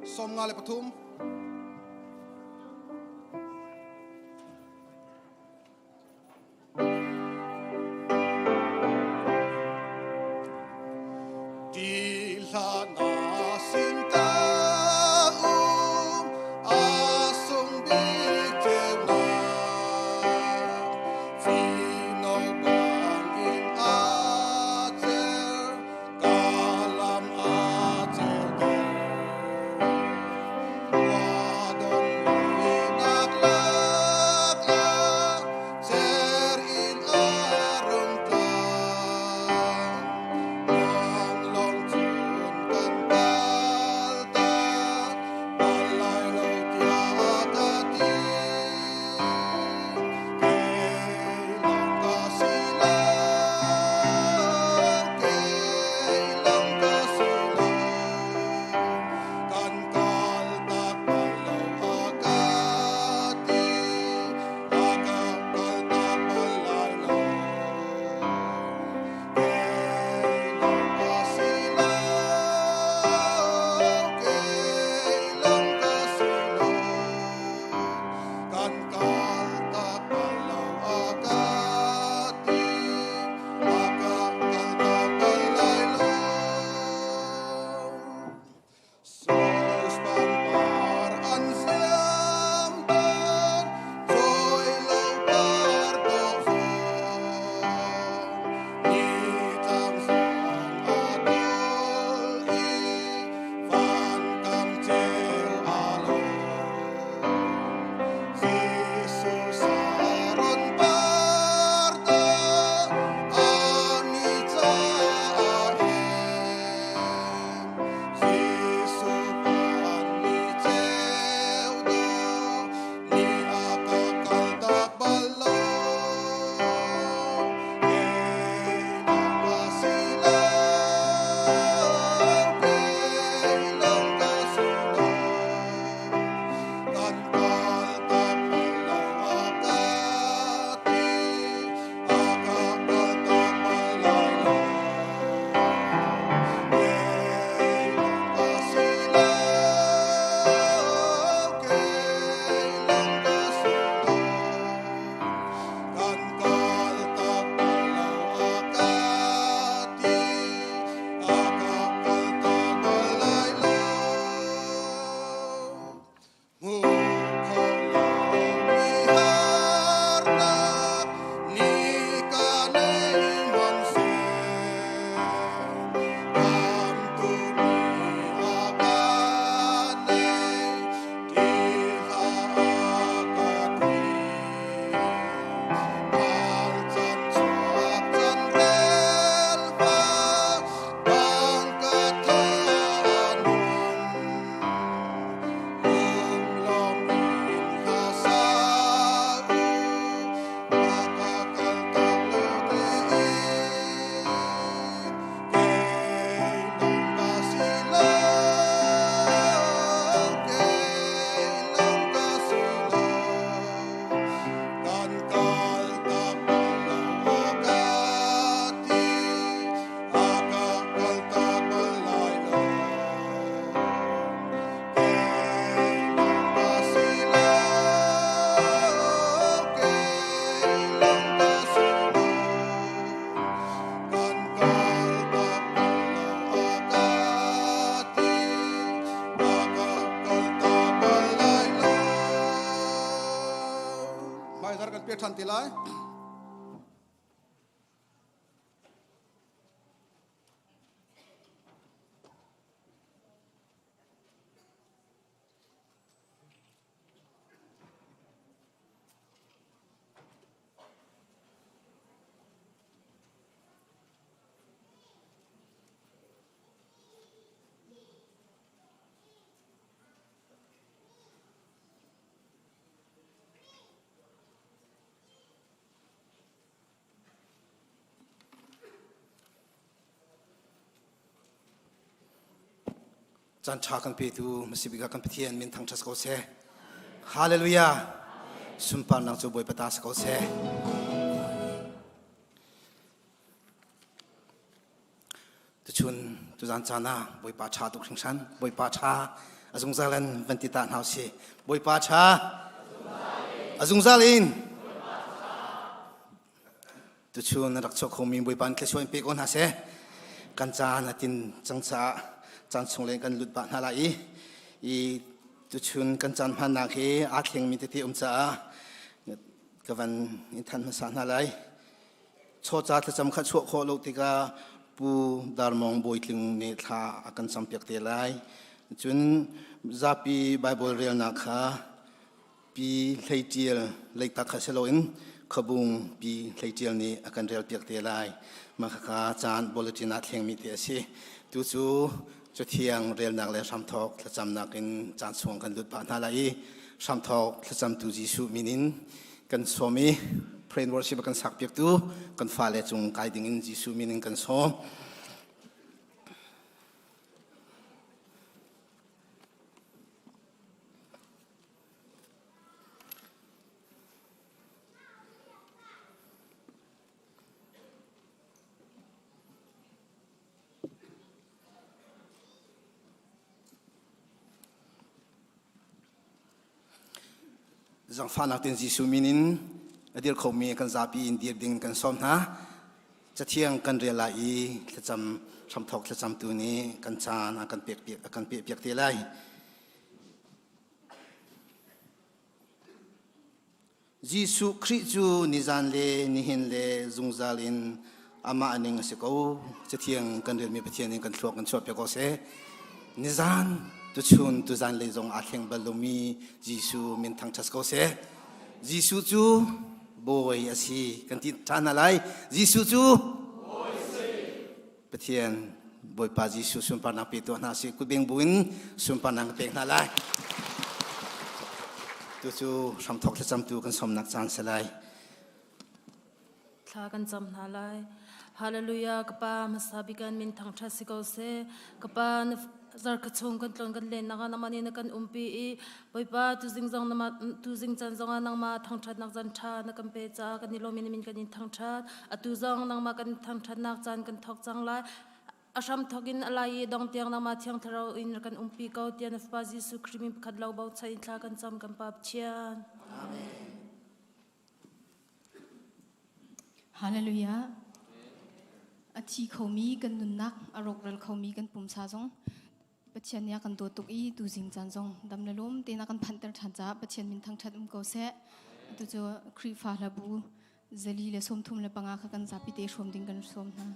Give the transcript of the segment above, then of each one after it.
53. Ṭhan ti lai. Caan ṭha kan petu Masibika kan Pathian min thangṭhat ko seh. Hallelujah. Sunparnak cu Bawipa ta si ko seh. Tuchun tuzan caan ah Bawipa ṭha tuk hringhran. Bawipa ṭha. A zungzal in van ti ta hna usih. Bawipa ṭha. A zungzal in. Tuchun na rak chuak khomi Bawipa in thluachuah in pe ko hna seh. Kan caan a tin cang caah caan chung len kan lut pah hna lai i i tuchun kan caan hmannak hi aa thlengmi tete um caah ka van in thanh hmasa hna lai. Chawca thlacam kha chuah khawh lo tikah Pu Darmong Bawitling nih thla a kan campiak te lai. Cun zapi Bible relnak kha Pi Hlei Ṭial Leitak kha si loin Khuabung Pi Hlei Ṭial nih a kan relpiak te lai. Mah khakha caan bulletin ah thlengmi te a si. Tu cu Cathiang relnak le hramthawk thlacamnak in caan chung kan lut pah hna lai i hramthawk thlacamtu Jesuh min in kan sawm i pray and worship kan sakpiaktu kan fale cung kai ding in Jesuh min in kan sawm. Zangfahnak tein Jesuh min in a dir khomi kan zapi in dir ding kan sawm hna. Cathiang kan rel lai i thlacam hramthawk thlacamtu nih kan caan a kan pek a kan pehpiak te lai. Jesuh Khrih cu nizan le nihin le zungzal in amah ning a si ko. Cathiang kan relmi Pathian in kan thluak kan chuahpiak ko seh. Nizan, tuchun, tuzan lei zong aa thleng bal lomi Jesuh min thangṭhat ko seh. Jesuh cu Bawi a si kan ti ṭhan hna lai. Jesuh cu Bawi a si. Pathian Bawipa Jesuh sunparnak pe tuah hna sih kutbeng buin sunparnak ka pek hna lai. Tu cu hramthawk thlacamtu kan sawmnak caan si lai. Thla kan cam hna lai. Hallelujah ka pa hmasa bik an min thangṭhat si ko seh. Ka pa na zarkha chung kan tlon kan len nak ah nangmah nih na kan umpi i Bawipa tuzing zong nama tuzing caan zong ah nangmah thangṭhatnak caan ṭha na kan pe caah kan i lawm in min kan in thangṭhat. Atu zong nangmah kan thangṭhatnak caan kan thawk cang lai. A hram thawk in a lai i dong tiang nangmah Thiang Thlarau in kan umpi ko tiah na Fapa Jesuh Khrih min pakhat lo bochan in thla kan cam kan Pa Pathian. Amen. Hallelujah. A thi khomi kan nunnak, a rawkral khomi kan pumsa zong Pathian nih a kan dawt tuk i tuzing caan zong dam le lawm tein a kan phanhter ṭhan caah Pathian min thangṭhat um ko seh. Atu cu Khrihfa hlabu zali le 35 kha kan zapi te hrawm ding kan sawm hna.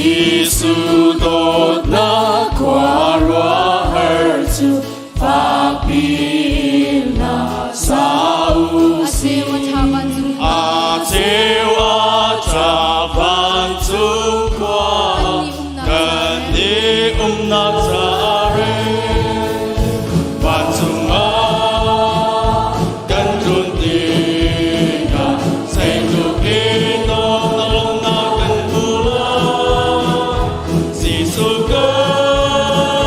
Jesuh dawtnak khuaruahhar cu fakpi na sa u si. A ceu a ṭa vancung khua kan i umnak caah re vancung ah kan tlun tikah zeitluk in lawmnak kan hmu lai Jesuh kan.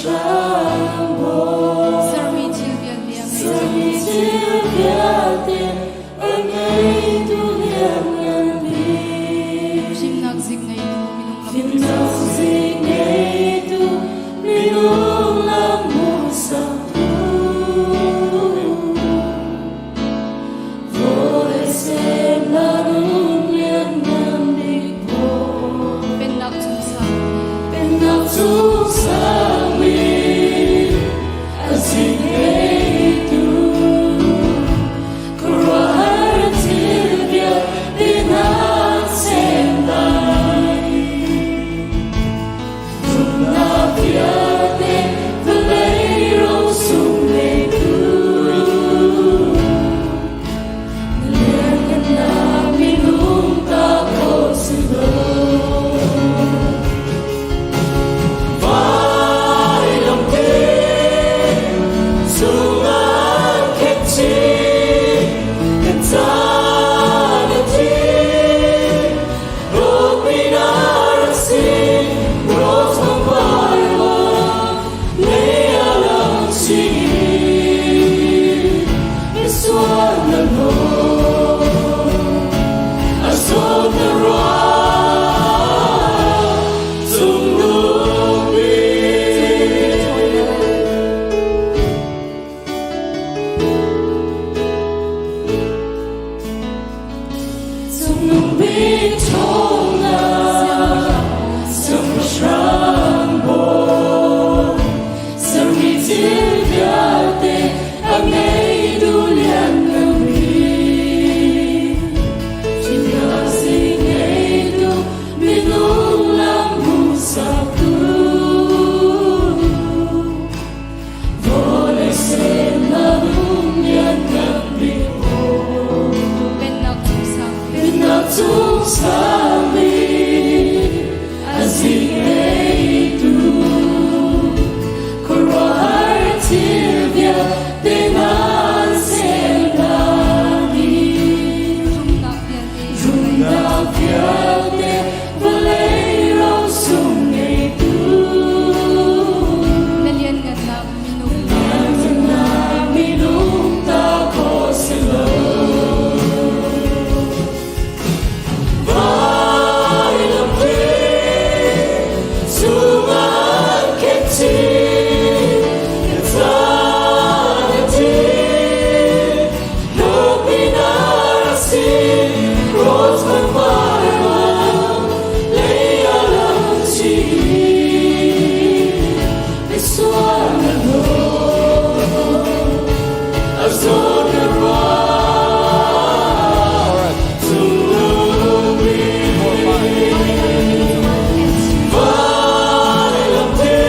Siangpahrang bawi. Sermi thil vialte a ngeitu. Sermi thil vialte a ngeitu lianngan bik. Fimnak zik ngeitu minung lam. Fimnak zik ngeitu minung lam hmuhsaktu. Vawlei semnak um lianngan bik bawi. Pennak cung sangmi. Pennak cung sangmi a zik ngeitu. Khuaruahhar thil vialte na semnak. Rumnak vialte vawlei rosung ngeitu. Lianngannak minung ta kho si lo. Vailam te cungah khet chih kan caan a thi. Ropinar a si, rose pangpar lei a lang chin. Misual na lo, a zawt na ruah, cungnung bik. Cungnung bik ṭhawnnak, Siangpahrang bawi, sermi thil vialte a ngeitu lianngan bik. Fimnak zik ngeitu minung lam hmuhsaktu. Vawlei semnak um lianngan bik bawi. Pennak cung sangmi. Pennak cung sangmi a zik ngeitu. Khuaruahhar thil vialte nan sernak dih. Rumnak vialte. Rumnak vialte vawlei rosung ngeitu. Na lianngannak minung. Lianngannak minung ta kho si lo. Vailam te cungah khet chih kan caan a thi. Ropinar a si, rose pangpar lei a lang chin. Misual na lo, a zawt na ruah, cungnung bik. Vailam te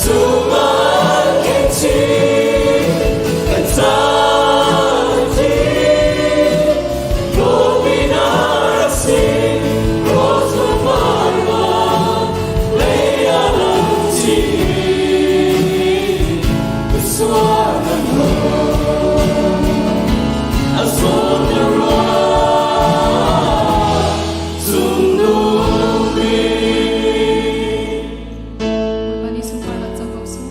cungah khet chih kan caan a thi. Ropinar a si, rose pangpar lei a lang chin. Misual na lo, a zawt na ruah, cungnung bik. Bawipa nih sunparnak co ko seh.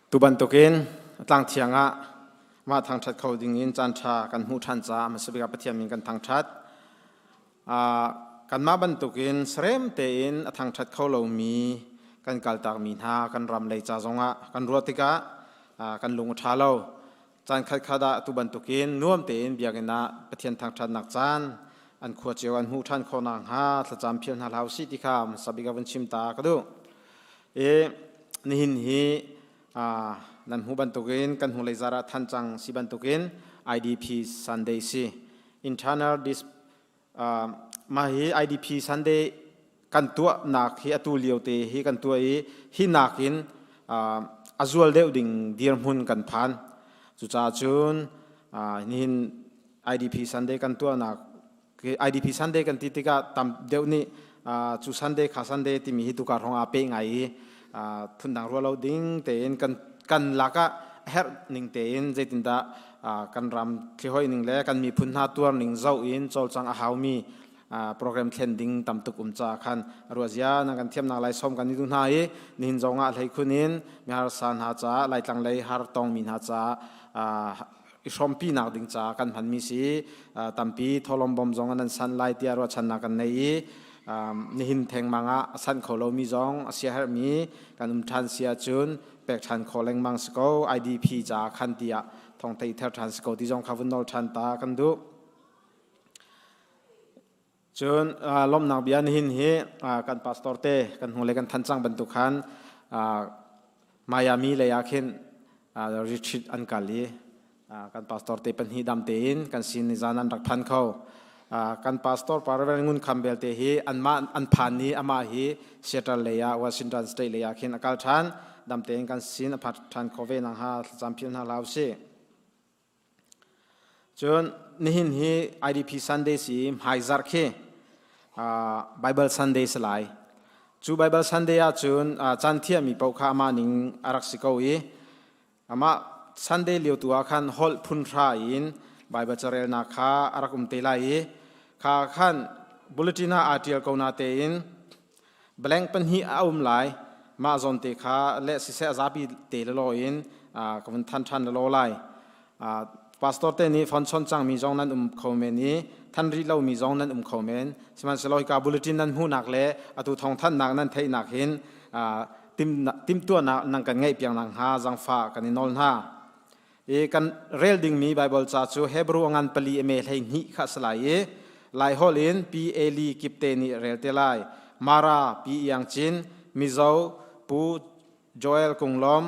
Tu bantukin tlang thiang ah mah thangṭhat kho ding in caan ṭha kan hmuh ṭhan caah hmasa bik ah Pathian min kan thangṭhat. Kanmah bantukin sarem tein a thangṭhat kho lomi kan kaltakmi hna kan ram lei ca zongah kan ruah tikah kan lung a ṭha lo. Caan khatkhat ah tu bantukin nuam tein biakinn ah Pathian thangṭhatnak caan an khua cio an hmuh ṭhan khawh nakhnga thlacam phil hna hlah usih ti kha hmasa bik ah vun chim ta ka duh. I nihin hi nan hmuh bantukin kan hnulei zar ah than cang si bantukin IDP Sunday si. Internal Dis mah hi IDP Sunday kan tuahnak hi atu lio te hi kan tuah i hi nakin. a zual deuh ding dirhmun kan phan. Cucaah cun nihin IDP Sunday kan tuahnak IDP Sunday kan ti tikah tam deuh nih cu Sunday kha Sunday timi hi tukar hrawng aa peh ngai i phundang ruah lo ding tein kan kan lakah a herh ning tein zeitindah kan ram thlihoi ning le kan miphun hna tuar ning zoh in cawlcang a haumi program thlen ding tam tuk um ca khan ruazia nan kan thiamnak lai som kan i duh hna i nihin zong ah hlei khun in miharsa hna ca laitlang lei har tongmi hna ca i hrawmpi nak ding ca kan hmanmi si. Tampi tholom bom zong an san lai tiah ruahchannak kan nei i nihin thengmang ah a san kho lomi zong a siaherhmi kan um ṭhan si ahcun pek ṭhan kho lengmang si ko, IDP ca khan tiah thong thei ther ṭhan si ko ti zong kha vun nawl ṭhan ta kan duh. Cun lawmhnak bia nihin hi kan pastor te kan hnulei kan than cang bantuk khan Miami lei ah khin retreat an kal i kan pastor te pahnih dam tein kan sin nizan an rak phan kho. Kan pastor pa Reverend Ngun Kham belte hi anmah an phan ni amah hi Seattle lei ah, Washington State lei ah khin a kal ṭhan. Dam tein kan sin a phat ṭhan kho ve nang ha thlacam phil hna hlah usih. Cun nihin hi IDP Sunday si hmaizarh khi Bible Sunday si lai. Cu Bible Sunday ahcun caan thiahmi paoh kha amah ning a rak si ko i amah Sunday lio tu ah khan holh phun hra in Bible carelnak kha a rak um te lai i kha khan bulletin ah aa ṭial ko na tein blank pahnih a um lai. Mah zawn te kha le siseh a zapi te lelaw in ka vun than ṭhan lelaw lai. Pastor te nih phone chon cangmi zong nan um kho men i than rih lomi zong nan um kho men. Sihmanhsehlaw hika bulletin nan hmuhnak le atu thawngthanhnak nan theihnak hin timhtuahnak nan kan ngeih piak nakhnga zangfah kan i nawl hna. I kan rel dingmi Baibal ca cu Hebrew a ngan pali a me 12 kha a si lai i Laiholh in Pi Eli Kipte nih rel te lai. Mara Pi Iang Cin, Mizo Pu Joel Kung Lawm,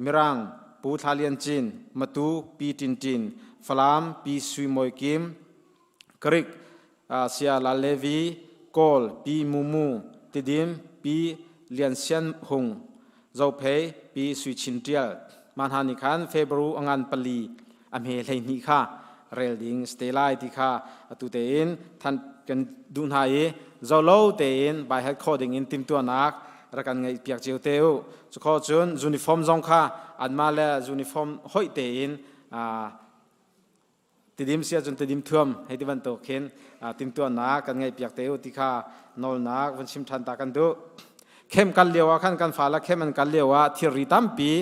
Mirang Pu Thla Lian Cin, Matu Pi Tin Tin, Falam Pi Sui Mawi Kim, Greek Sia Lal Levi, Kawl Pi Mu Mu, Tidim Pi Lian Sian Hung, Zophei Pi Sui Chin Ṭial. Mah hna nih khan February a ngan pali a hme 12 kha rel ding si te lai ti kha atu tein than kan duh hna i zolo tein baihat khawh ding in timhtuahnak rak kan ngeih piak cio te u. Cukho cun uniform zong kha anmah le uniform hoih tein Tidim si ahcun tidim thuam hei ti bantuk khin timhtuahnak kan ngeihpiak te u ti kha nawlnak vun chim ṭhan ta kan duh. Khem kal lio ah khan kan fale khem an kal lio ah thilri tampi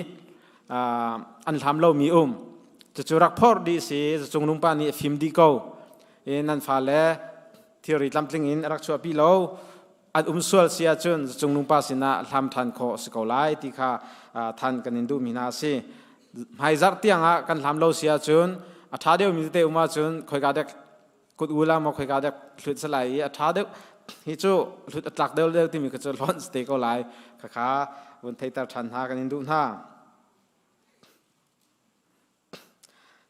an hlam lomi um. Cucu rak phorh dih si cung nungpa nih a fim dih ko. I nan fale thilri tlamtling in a rak chuahpi lo. An um sual si ahcun cung nungpa sinah hlam ṭhan khawh si ko lai ti kha than kan in duhmi hna a si. Hmaizarh tiang ah kan hlam lo si ahcun a ṭha deuhmi tete um ahcun khoika dek kut u la maw khoika dek hlut si lai i a ṭha deuh hi cu hlut a tlak deuh deuh timi kha cu hlawn si te ko lai. Khakha vun theiter ṭhan hna kan in duh hna.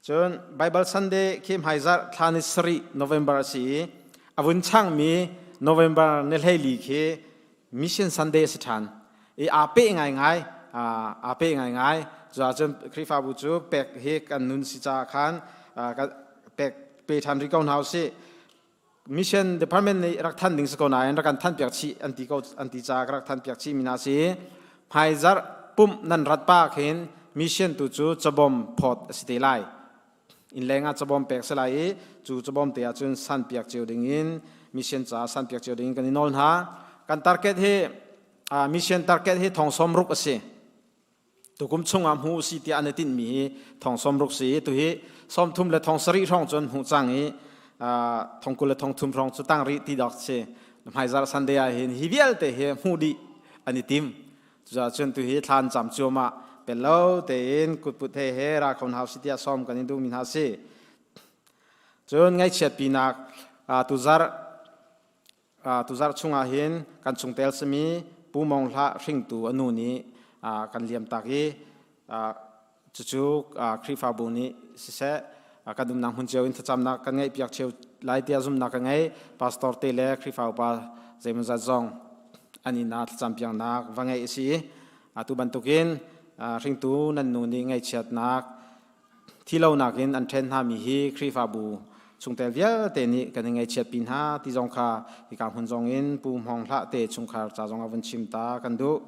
Cun Bible Sunday khi hmaizarh thla ni sarih November a si i a vun changmi November ni 14 khi Mission Sunday a si ṭhan. I aa peh ngaingai, aa peh ngaingai. Cuahcun Khrihfabu cu pek hi kan nun si caah khan pek pe ṭhan rih ko hna usih. Mission Department nih rak than ding si ko nain rak kan than piak chih an ti ko an ti caah ka rak than piak chih mi hna si. Hmaizarh pumh nan rat pa khin mission tu cu cabawm phawt a si te lai. Innleng ah cabawm pek si lai i cu cabawm te ah cun san piak cio ding in mission caah san piak cio ding in kan i nawl hna. Kan target hi mission target hi thong 60 a si. Tukum chungah hmu si tiah an i tinhmi hi thong 60 si. Tuhi 30 le thong sarih hrawng cun hmuh cang i thong 20 le thong thum hrawng cu tang rih ti dawk si. Hmaizarh Sunday ah hin hi vialte hi hmuh dih an i tim. Cucaah cun tuhi thlan cam cuahmah pel lo tein kutput he he ra kho hna usih tiah sawm kan in duhmi hna si. Cun ngaihchiatpinak tuzarh Tuzarh chungah hin kan chungtel simi Pu Mong Hlah hringtu a nu nih kan liamtak i cucu Khrihfabu nih siseh kan umnak hmun cio in thlacamnak kan ngeihpiak cio lai tiah zumhnak ka ngei. Pastor te le Khrihfa upa zeimawzat zong an inn ah thlacam piaknak va ngeih a si. Atu bantukin. Hringtu nan nu nih ngaihchiatnak thilonak in an ṭhen hna mi hi Khrihfabu chungtel vialte nih kan i ngaihchiatpi hna ti zong kha hika hmun zong in Pu Hmawng Hlah te chungkhar ca zong ah vun chim ta kan duh.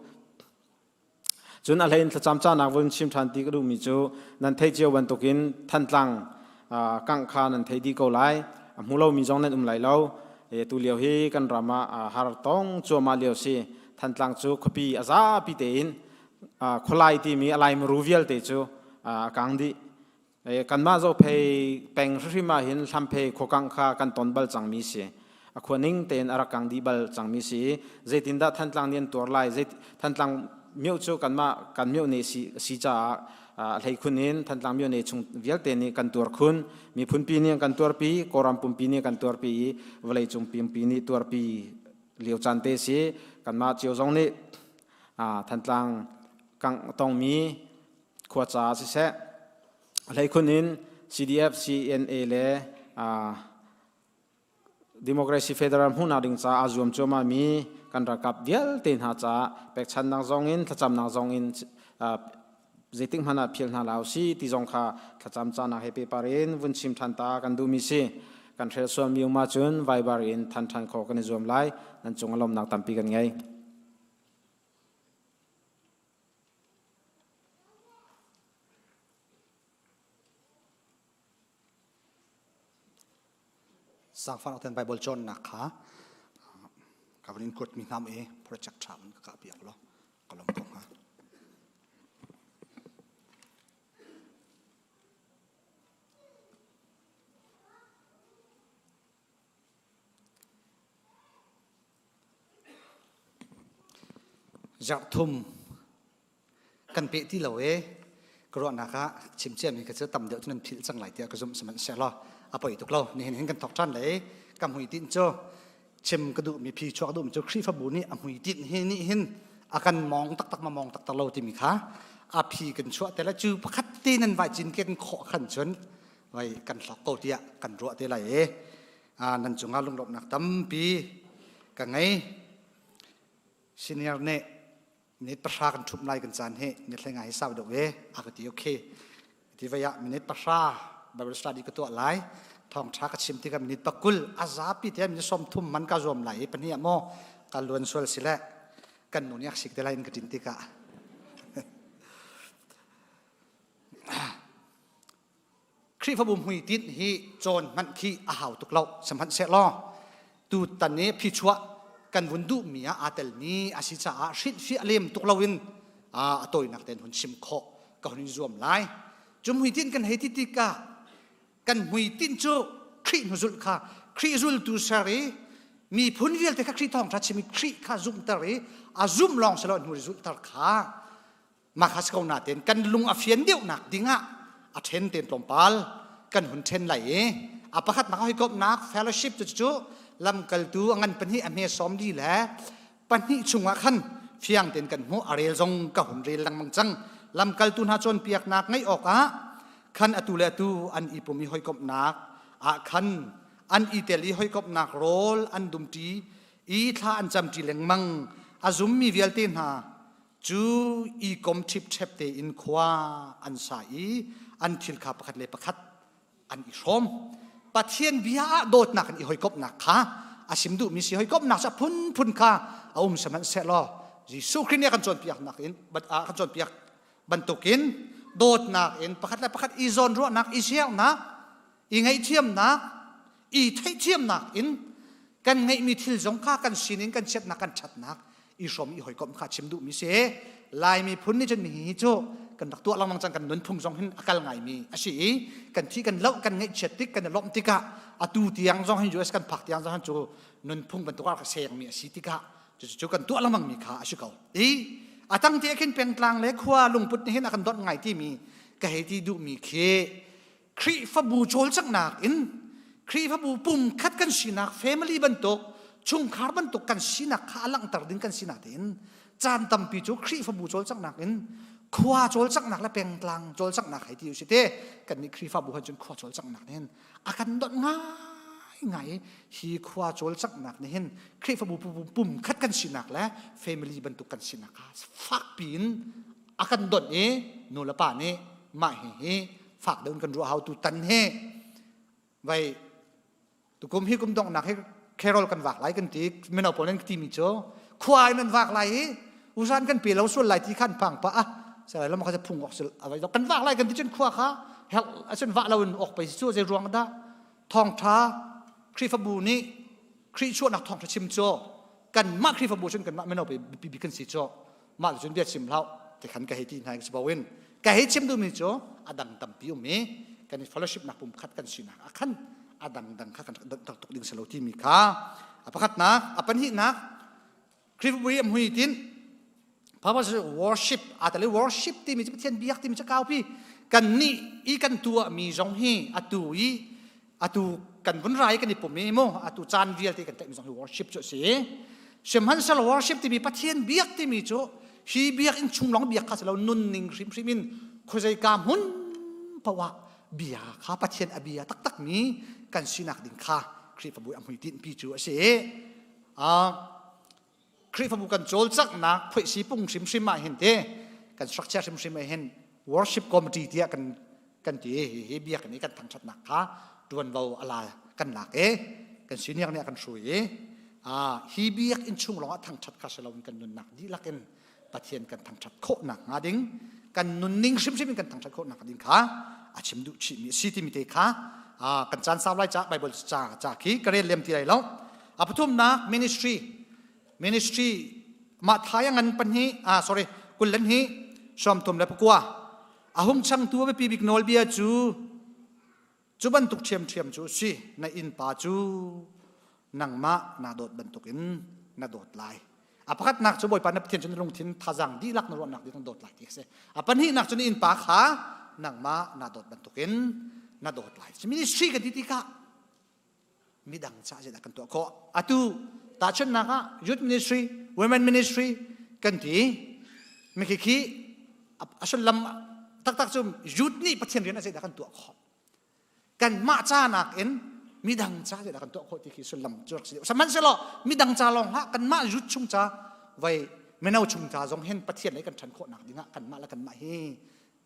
Cun a hlei in thlacam cahnak vun chim ṭhan ti ka duhmi cu nan theih cio bantukin Thantlang kangh kha nan thei dih ko lai. A hmu lomi zong nan um lai lo. Tu lio hi kan ram ah har tong cuahmah lio si. Thantlang cu khuapi a zapi tein khualai timi a laimuru vialte cu a kang dih. Kanmah Zophei peng hrimhrim ah hin Hlamphei khuakangh kha kan ton bal cangmi si. A khua ning tein a rak kang dih bal cangmi si. Zeitindah Thantlang nih an tuar lai? Zei Thantlang mioh cu kanmah kan mioh ne si, si caah a hleikhun in Thantlang mioh ne chung vialte nih kan tuar khun. Miphunpi nih an kan tuarpi, Kawlram pumpi nih kan tuarpi i vawleicung pumpi nih tuarpi lio caan te si. Kanmah cio zong nih Thantlang kangh tongmi khua caah siseh hleikhun in CDF CNA le Democracy Federal hmuhnak ding caah aa zuam cuahmah mi kan ralkap vialte hna caah pekchannak zong in thlacamnak zong in zeitik hmanh ah phil hna hlah usih ti zong kha thlacam cahnak he pehpar in vun chim ṭhan ta kan duhmi si. Kan hrel sualmi um ahcun Viber in than ṭhan khawh kan i zuam lai. Nan cung a lawmnak tampi kan ngei. Sangfang ten Bible cawnnak kha ka van in kuat mi hnam i project tha man ka kah piak law ka lawm ko hnga. Zarh thum kan peh ti lo e ka ruahnak ah chim ciami ka cu tam deuh cu nan philh cang lai tiah ka zumh sihmanhsehlaw a poi tuk lo nihin hin kan thawk ṭhan le ka hmuitinh cu chim ka duhmi phi chuak duhmi cu Khrihfabu nih a hmuitinh hi nih hin a kan mawng taktak ma mawng taktak lo timi kha a phi kan chuah te le cu pakhat te nan vai cinken khawh khan cun vai kan hlawk ko tiah kan ruah te lai e nan cungah lunglawmhnak tampi ka ngei. Senior nih minute pahra kan ṭhumh lai kan caan hi minute hlei ngai hi sau deuh ve a ka ti okay ti vai ah minute pahra Bible study ka tuah lai thawngṭha ka chim tikah minute pakul a zapi te minute 30 man ka zuam lai i pahnih ah maw ka luan sual si le kan nu nih a sik te lai in ka ṭin tikah Khrihfabu hmuitinh hi cawn hmanh khi a hau tuk lo. Sihmanhsehlaw tutan i phichuah kan vun duhmi ah aa telmi a si caah hrilhfiah lem tuk loin a tawinak tein hun chim khawh ka hun in zuam lai. Cu hmuitinh kan hei ti tikah kan hmuitinh cu Khrih hnuzulh kha Khrih zultu ser i miphun vialte kha Khrih thawngṭha chim i Khrih kha zumhter i a zumh lawng si lo hnu i zulhter kha Mah kha si ko nain kan lung a fian deuhnak dingah a ṭhen tein tlawmpal kan hun ṭhen lai i a pakhatnak hawikomhnak fellowship cu cu lamkaltu a ngan pahnih a hme sawm li le pahnih chungah khan fiang tein kan hmuh a rel zong ka hun rel lengmang cang lamkaltu hna cawnpiaknak ngaih awkah khan atu le atu an i pum i hawikomhnak ah khan an i tel i hawikomhnak rawl an dumṭi i thla an camṭi lengmang a zummi vialte hna Cu i kom ṭhipṭhep tein khua an sa i an thil kha pakhat le pakhat an i hrawm. Pathian bia ah dawtnak in i hawikomhnak kha a sim duhmi si hawikomhnak cu a phunphun kha a um sihmanhsehlaw Jesuh Khrih nih a kan cawnpiaknak in a kan cawnpiak bantukin dawtnak in pakhat le pakhat i zawnruahnak i siangnak i ngaihthiamnak i theihthiamnak in kan ngeihmi thil zong kha kan sining kan chiatnak kan ṭhatnak i hrawm i hawikomh kha chim duhmi si Lai miphun nih cun hihi cu kan rak tuah lengmang cang kan nunphung zong hin a kal ngaimi a si i kan thi kan loh kan ngaihchiat tik kan i lawmh tikah atu tiang zong hin US kan phak tiang zong hin cu nunphung bantuk ah ka sengmi a si tikah cucu kan tuah lengmang mi kha a si ko i a tang te khin pengtlang le khua lungput nih hin a kan donh ngai timi ka hei ti duhmi khi Khrihfabu cawlcanghnak in Khrihfabu pumkhat kan sinak family bantuk chungkhar bantuk kan sinak kha a langhter ding kan sinak tein caan tampi cu Khrihfabu cawlcanghnak in khua cawlcanghnak le pengtlang cawlcanghnak hei ti usih te kan nih Khrihfabu han cun khua cawlcanghnak nih hin a kan donh ngai ngai hi khua cawlcanghnak nih hin Khrihfabu pumkhat kan sinak le family bantuk kan sinak kha fakpi in. A kan donh i nu le pa nih mah hi hi fak deuh in kan ruah hau tu tan hi vai tukum hi kum donghnak hi carol kan vak lai kan ti mino pawl nan ti mi cu khua in nan vak lai i usan kan pe lo sual lai ti khan phang pa ah salai lam kha phung ok sil avai kan vak lai kan ti cun khua kha hel acun vah lo in ok pai cu zei ruang dah thawngtha Khrihfabu nih Khrih chuahnak thawngtha chim cu kanmah Khrihfabu cun kanmah mino pi bi kan si cu mah cun bia chim hlah ti khan ka hei ti hna si bawin ka hei chim duhmi cu a dang tampi um i kan i fellowship nak pum khat kan sinak ah khan a dang dang kha kan rak tuk ding selo timi kha a pakhatnak a pahnihnak Khrihfabu i a mui tin purpose worship atali worship timi cu Pathian biak timi cu kaupi kan nih i kan tuah mi zong hi atu i atu kan vun rai kan i pum i mu atu caan vialte kan tlaih mi zong hi worship cu a si sihmanhsehlaw worship timi Pathian biak timi cu hi biakinn chung lawng biak kha si lo nunning hrimhrim in khuazei ka hmun poah bia kha Pathian a bia taktak mi kan sinak ding kha Khrihfabu a hmuitinh pi cu a si. Khrihfabu kan cawlcanghnak phuaisi pung hrimhrim ah hin te kan structure hrimhrim ah hin worship committee tiah kan kan ti hi hi biakinn i kan thangṭhatnak kha ṭuanvo a la kan lak i kan senior nih a kan hrui i hi biakinn chung lawngah thangṭhat kha si loin kan nunnak dihlak in Pathian kan thangṭhat khawhnak hnga ding kan nunning hrimhrim in kan thangṭhat khawhnak ding kha a chim duh chihmi a si timi te kha kan caan sau lai ca Bible ca ca khi ka rel lem ti lai lo. A pathumnak ministry ministry mah thai a ngan pahnih ah sorry kullen hi 34 a hung changtu a biapi bik nawlbia cu cu bantuk ṭhiamṭhiam cu si na innpa cu nangmah naa dawt bantukin na dawt lai. A pakhatnak cu Bawipa na Pathian cu na lungthin thazaang dihlak na ruahnak dihlak na dawt lai ti a si. A pahnihnak cu na innpa kha nangmah naa dawt bantukin na dawt lai. Ministry kan ti tikah midang caah zeidah kan tuah khawh? Atu tahchunhnak ah youth ministry, women ministry kan ti. Mikhi khi a sullam taktak cu youth nih Pathian rian a zeidah kan tuah khawh? Kanmah ca nakin midang ca zeidah kan tuah khawh ti khi sullam cu rak si deuh. Sihmanhsehlaw midang ca lawng hlah, kanmah youth chung ca vai mino chung ca zong hin Pathian lei kan ṭhan khawhnak dingah kanmah le kanmah hi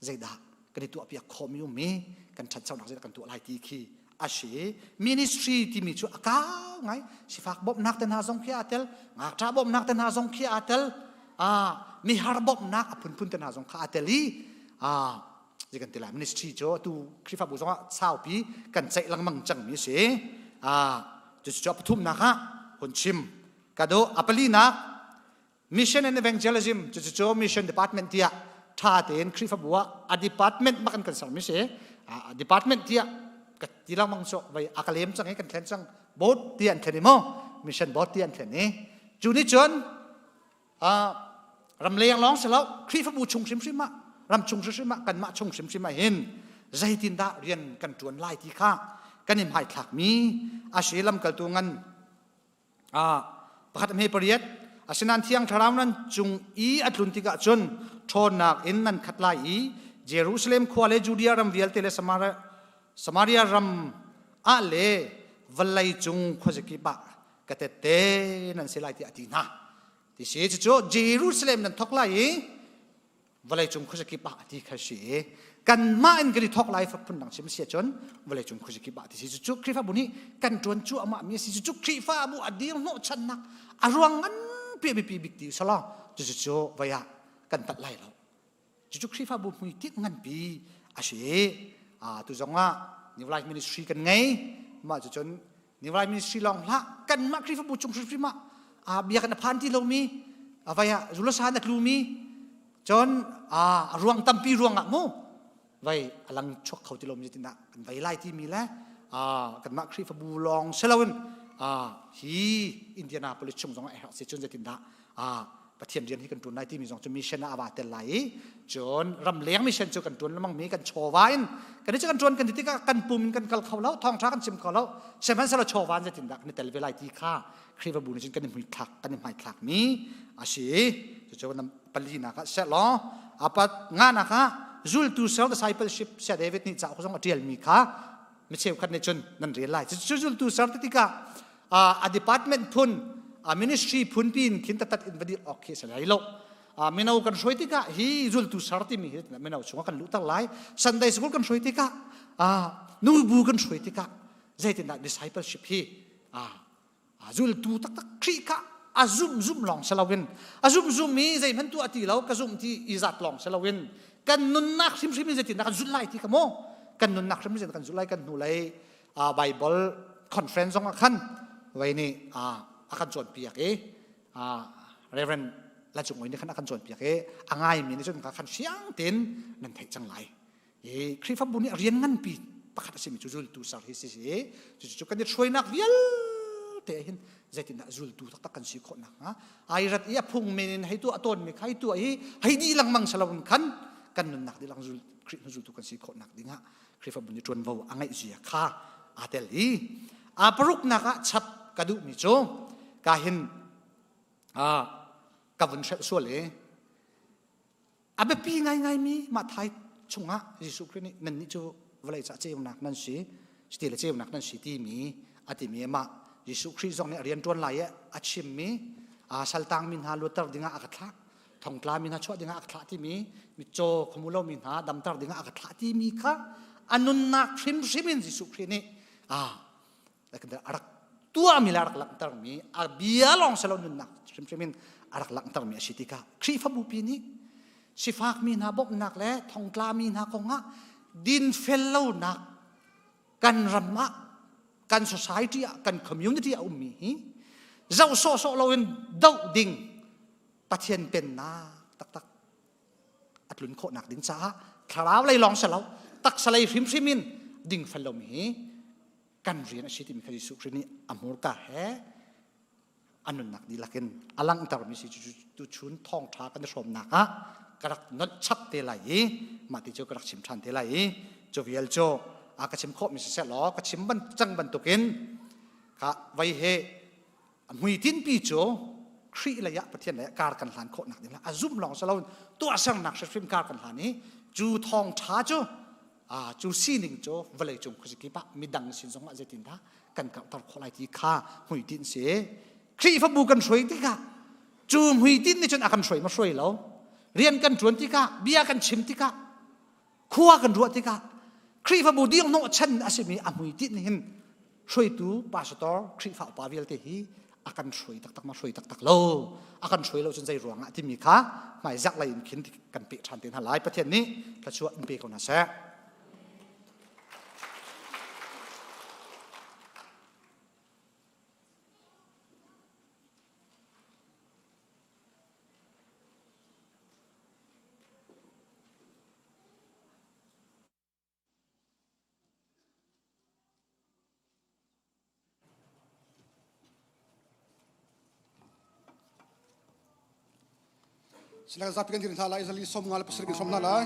zeidah kan i tuahpiak khawhmi um i kan ṭhanchonak zeidah kan tuah lai ti khi a si. Ministry timi cu a kau ngai. Sifak bawmhnak te hna zong khi aa tel, ngakṭah bawmhnak te hna zong khi aa tel, mihar bawmhnak a phunphun te hna zong kha aa tel i zei kan ti lai, ministry cu atu Khrihfabu zongah saupi kan ceih lengmang cangmi a si. Cucu a pathumnak ah hun chim ka duh. A palinak, mission and evangelism. Cucu mission department tiah tha tein Khrihfabu ah a department bak in kan sermi si. A department tiah ka ti lengmang cu vai a ka lem cang i kan thlen cang, board ti an thlen i mo mission board ti an thlen i cu nih cun ramleng lawng si lo, Khrihfabu chung hrimhrim ah, ram chung hrimhrim ah, kanmah chung hrimhrim ah hin zeitindah rian kan ṭuan lai ti kha kan i hmaithlakmi a si. Lamkaltu ngan pakhat hme pariat, asinain Thiang Thlarau nan cung i a tlun tikah cun ṭhawnnak in nan khat lai i Jerusalem khua le Judea ram vialte le Samaria ram ah le vawlei cung khuazakip ah ka tette nan si lai tiah a ti hna ti si. Cucu Jerusalem nan thawk lai i vawleicung khuazakip ah ti kha si. Kanmah in kan i thawk lai, phundang chim si ahcun vawleicung khuazakip ah ti si. Cucu Khrihfabu nih kan ṭuan cuahmah mi a si. Cucu Khrihfabu a dir hnawhchannak a ruang nganpi a biapi bik ti selaw cucu cu voi ah kan palh lai lo. Cucu Khrihfabu hmuitinh nganpi a si. Tu zong ah New Life Ministry kan ngei. Mah cucun New Life Ministry lawng hlah, kanmah Khrihfabu chung hrimhrim ah biakinn a phan ti lomi, vai ah zulasan a tlumi, cun a ruang tampi ruangah mu vai a lang chuak kho ti lomi tinah kan vai lai timi le kanmah Khrihfabu lawng si loin hi Indianapolis chung zong ah herh si cun zeitindah Pathian rian hi kan ṭuan lai timi zong cu mission ah a va tel lai i cun ramleng mission cu kan ṭuan lengmang mi kan chawva in kan i cu kan ṭuan kan ti tikah kan pum in kan kal kho lo, thawngṭha kan chim kho lo, sihmanhsehlaw chawva in zeitindah kan i tel ve lai ti kha Khrihfabu nih cun kan i hmuithlak kan i hmaithlak mi a si. Cucu palinak ah seh law a pat nganak ah zultu ser, discipleship. Saya David nih cauk zong a ṭial mi kha mi cheukhat nih cun nan rel lai. Cu zultu ser ti tikah a department phun, a ministry phun pin khin tatat in va dir awk khi a si lai lo. Mino kan hruai tikah hi zultu ser timi hi mino chungah kan luhter lai. Sunday school kan hruai tikah nubu kan hruai tikah zeitindah discipleship hi zultu taktak Khrih kha a zum zum lawng si loin a zum zum i zeihmanh tuah ti lo ka zum ti i zat lawng si loin kan nunnak hrimhrim in zeitindah kan zulh lai ti ka maw kan nunnak hrimhrim in kan zulh lai kan hnu lei Bible conference zong ah khan vei nih a kan cawnpiak i Reverend Lacung Oi nih khan a kan cawnpiak i a ngaimi nih cun kha khan fiang tein nan theih cang lai. I Khrihfabu nih rian nganpi pakhat a simi cu zultu ser hi si si cucu kan i hruainak vialte hin zeitindah zultu taktak kan si khawh nakhnga ai rat i a phung men in hei tuah tawnmi kha hei tuah i hei dih lengmang si loin khan kan nunnak dihlak zul Khrih hnu zultu kan si khawh nak dingah Khrihfabu nih ṭuanvo a ngeih zia kha aa tel i a paruknak ah chap ka duhmi cu ka hin ka vun hrelh sual i a biapi ngaingaimi Matthai chungah Jesuh Khrih nih nannih cu vawlei caah ceunak nan si chiti le ceunak nan si timi a timi mah Jesuh Khrih zong nih a rian ṭuan lai i a chimmi saltangmi hna luatter dingah a ka thlah thongtla mi hna chuah dingah a ka thlah timi mitcaw khuamu lomi hna damter dingah a ka thlah timi kha a nunnak hrimhrim in Jesuh Khrih nih a rak tuahmi le a rak langhtermi a bia lawng si lo nunnak hrimhrim in a rak langhtermi a si tikah Khrihfabu pi nih sifakmi hna bawmhnak le thongtlami hna kongah dinfel lonak kan ram ah kan society ah kan community ah ummi hi zoh sawhsawh loin doh ding Pathian pennak taktak a tlun khawhnak ding caah thlarau lei lawng si lo taksa lei hrimhrim in dingfel lomi hi kan rian a si timi kha Jesuh Khrih nih a hmurka he a nunnak dihlak in a langhtermi si cu chun thawngṭha kan i hrawmnak ah ka rak nolh chap te lai i mah ti cu ka rak chim ṭhan te lai i cu vial cu a ka chim khawhmi siseh law ka chim ban cang bantukin kha vei he A hmuitinpi cu Khrih lei ah Pathian lei ah kar kan hlan khawh nak ding a zumh lawng si loin tuahsernak hrimhrim kar kan hlan i cu thawngṭha cu cu sining cu vawlei cung khuazakip ah midang sin zong ah zeitindah kan karhter khawh lai ti kha hmuitinh si. Khrihfabu kan hruai tikah cu hmuitinh nih cun a kan hruai ma hruai lo rian kan ṭuan tikah bia kan chim tikah khua kan ruah tikah Khrihfabu dirhnawh chan a simi a hmuitinh hin hruaitu pastor Khrihfa upa vialte hi a kan hruai taktak ma hruai taktak lo a kan hruai lo cun zei ruangah timi kha hmaizak lei in khin kan peh ṭhan te hna lai Pathian nih thluachuah in pe ko hna seh. Sila zapi kan dir hna lai, zali som nga le pasarih kan hrom hna lai.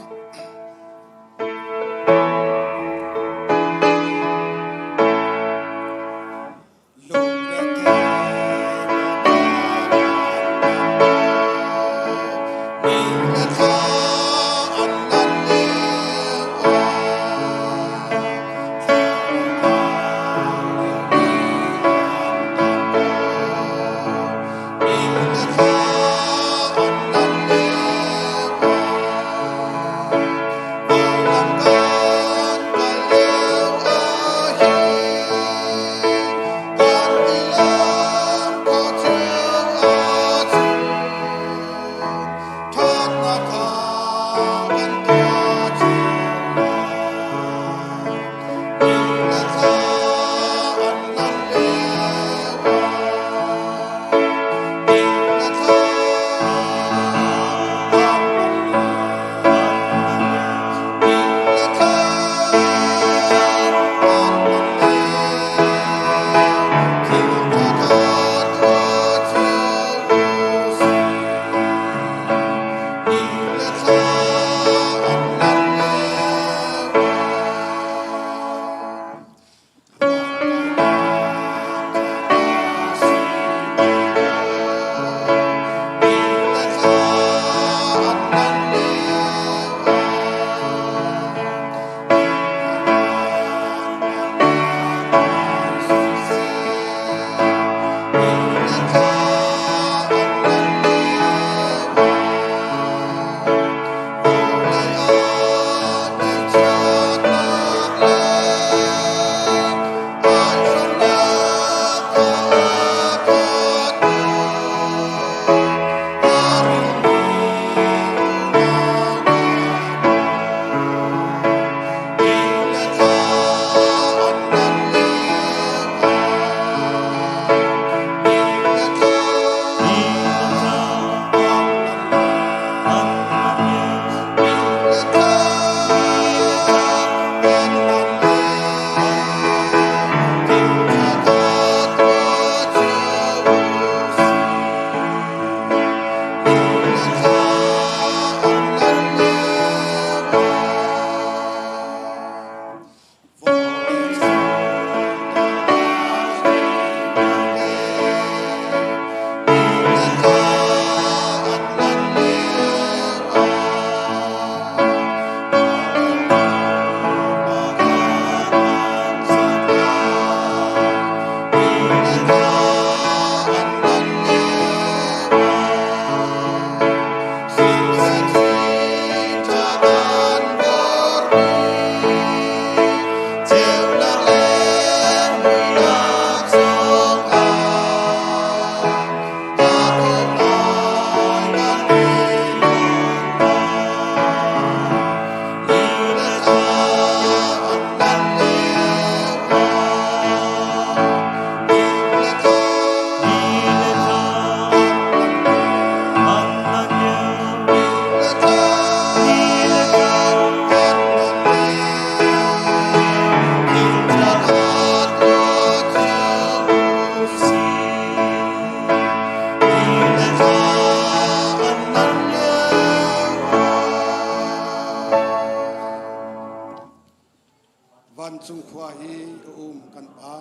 Vancung khua i a um kan Pa,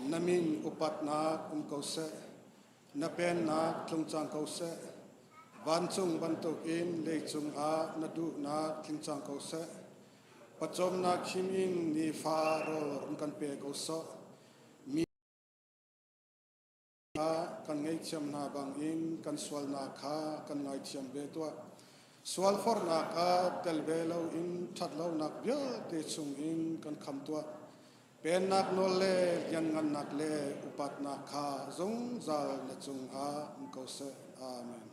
na min upatnak um ko seh. Na pennak tlung cang ko seh. Vancung bantukin leicung ah na duhnak tling cang ko seh. Pawcawmnak him in nifa rawl run kan pe ko sawh. Mi kan ngaihthiam hna bangin kan sualnak kha kan ngaithiam ve tuah. Sualforhnak ah tel ve loin ṭhatlonak vialte chungin kan kham tuah. Pennak nawl le lianngannak le upatnak kha zungzal na cungah um ko seh. Amen.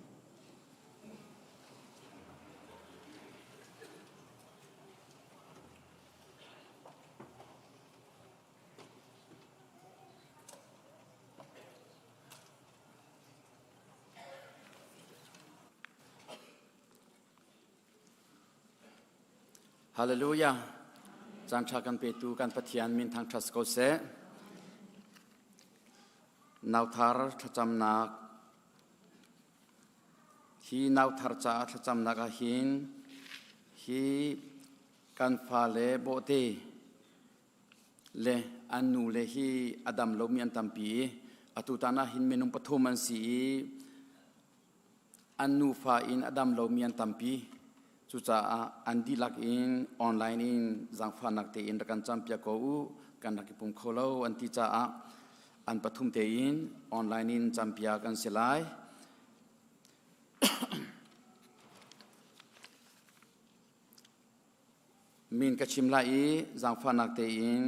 Hallelujah. Caan ṭha kan petu kan Pathian min thangṭhat si ko seh. Nauthar thlacamnak Hi nauthar caah thlacamnak ah hin hi kan fale bawhte le an nu le hi a dam lomi an tampi i atu tan ah hin minung pathum an si i an nufa in a dam lomi an tampi. Cucaah an dihlak in online in zaangfahnak tein rak kan campiak ko u, kan rak i pum kho lo an ti caah an pathum tein online in campiak an si lai. Min ka chim lai i zaangfahnak tein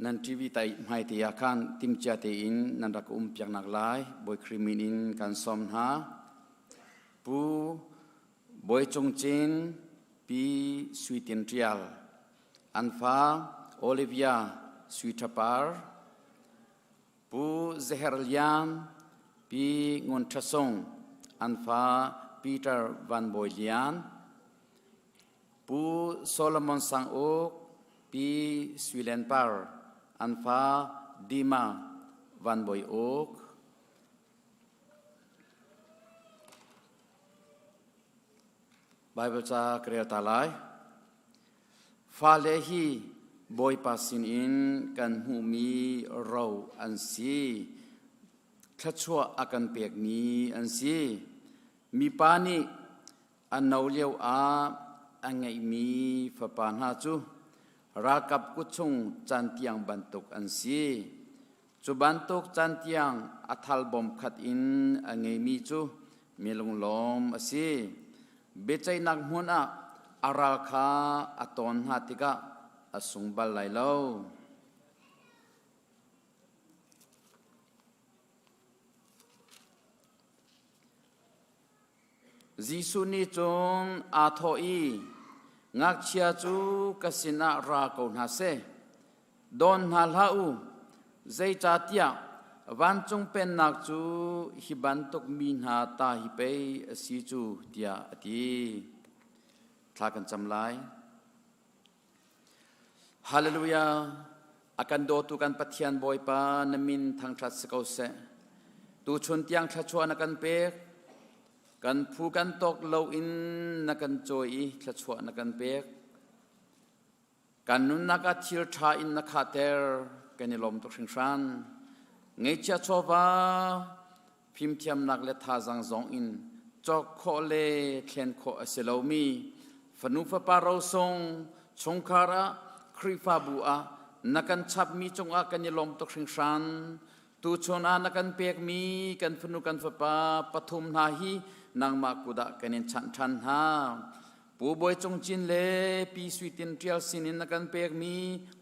nan TV tai hmai te ah khan timcia tein nan rak um piaknak lai Bawi Khrih min in kan sawm hna. Pu Bawi Cung Cin, Pi Sui Tin Ṭial, an fa Olivia Sui Ṭha Par, Pu Zeher Lian, Pi Ngun Ṭha Sung, an fa Peter Van Bawi Lian, Pu Solomon Sang Uk, Pi Sui Len Par, an fa Dima Van Bawi Uk. Bible ca ka rel ta lai. Fale hi Bawipa sinin kan hmuhmi ro an si. Thluachuah a kan pekmi an si. Mipa nih a no lio ah a ngeihmi fapa hna cu ralkap kut chung cantiang bantuk an si. Cu bantuk cantiang a thal bawm khat in a ngeimi cu mi lunglawm a si. Biaceihnak hmun ah a ral kha a tawn hna tikah a sung bal lai lo. Jesuh nih cun aa thawh i, Ngakchia cu ka sinah ra ko hna seh. Dawn hna hlah u, zeicahtiah vancung pennak cu hi bantuk mi hna ta hi pei a si cu, tiah a ti. Thla kan cam lai. Hallelujah! A kan dawtu kan Pathian Bawipa na min thangṭhat si ko seh. Tuchun tiang thluachuah na kan pek. Kan phu kan tawk loin na kan cawi i thluachuah na kan pek. Kan nunnak ah thil ṭha in na khahter kan i lawm tuk hringhran. Ngeihchia chawva fimthiamnak le thazaang zong in cawk khawh le thlen khawh a si lomi fanu fapa rosung chungkhar ah Khrihfabu ah na kan chapmi cungah kan i lawm tuk hringhran. Tuchun ah na kan pekmi kan fanu kan fapa pathum hna hi nangmah kut ah kan in chanh ṭhan hna. Pu Bawi Cung Cin le Pi Sui Tin Ṭial sinin na kan pekmi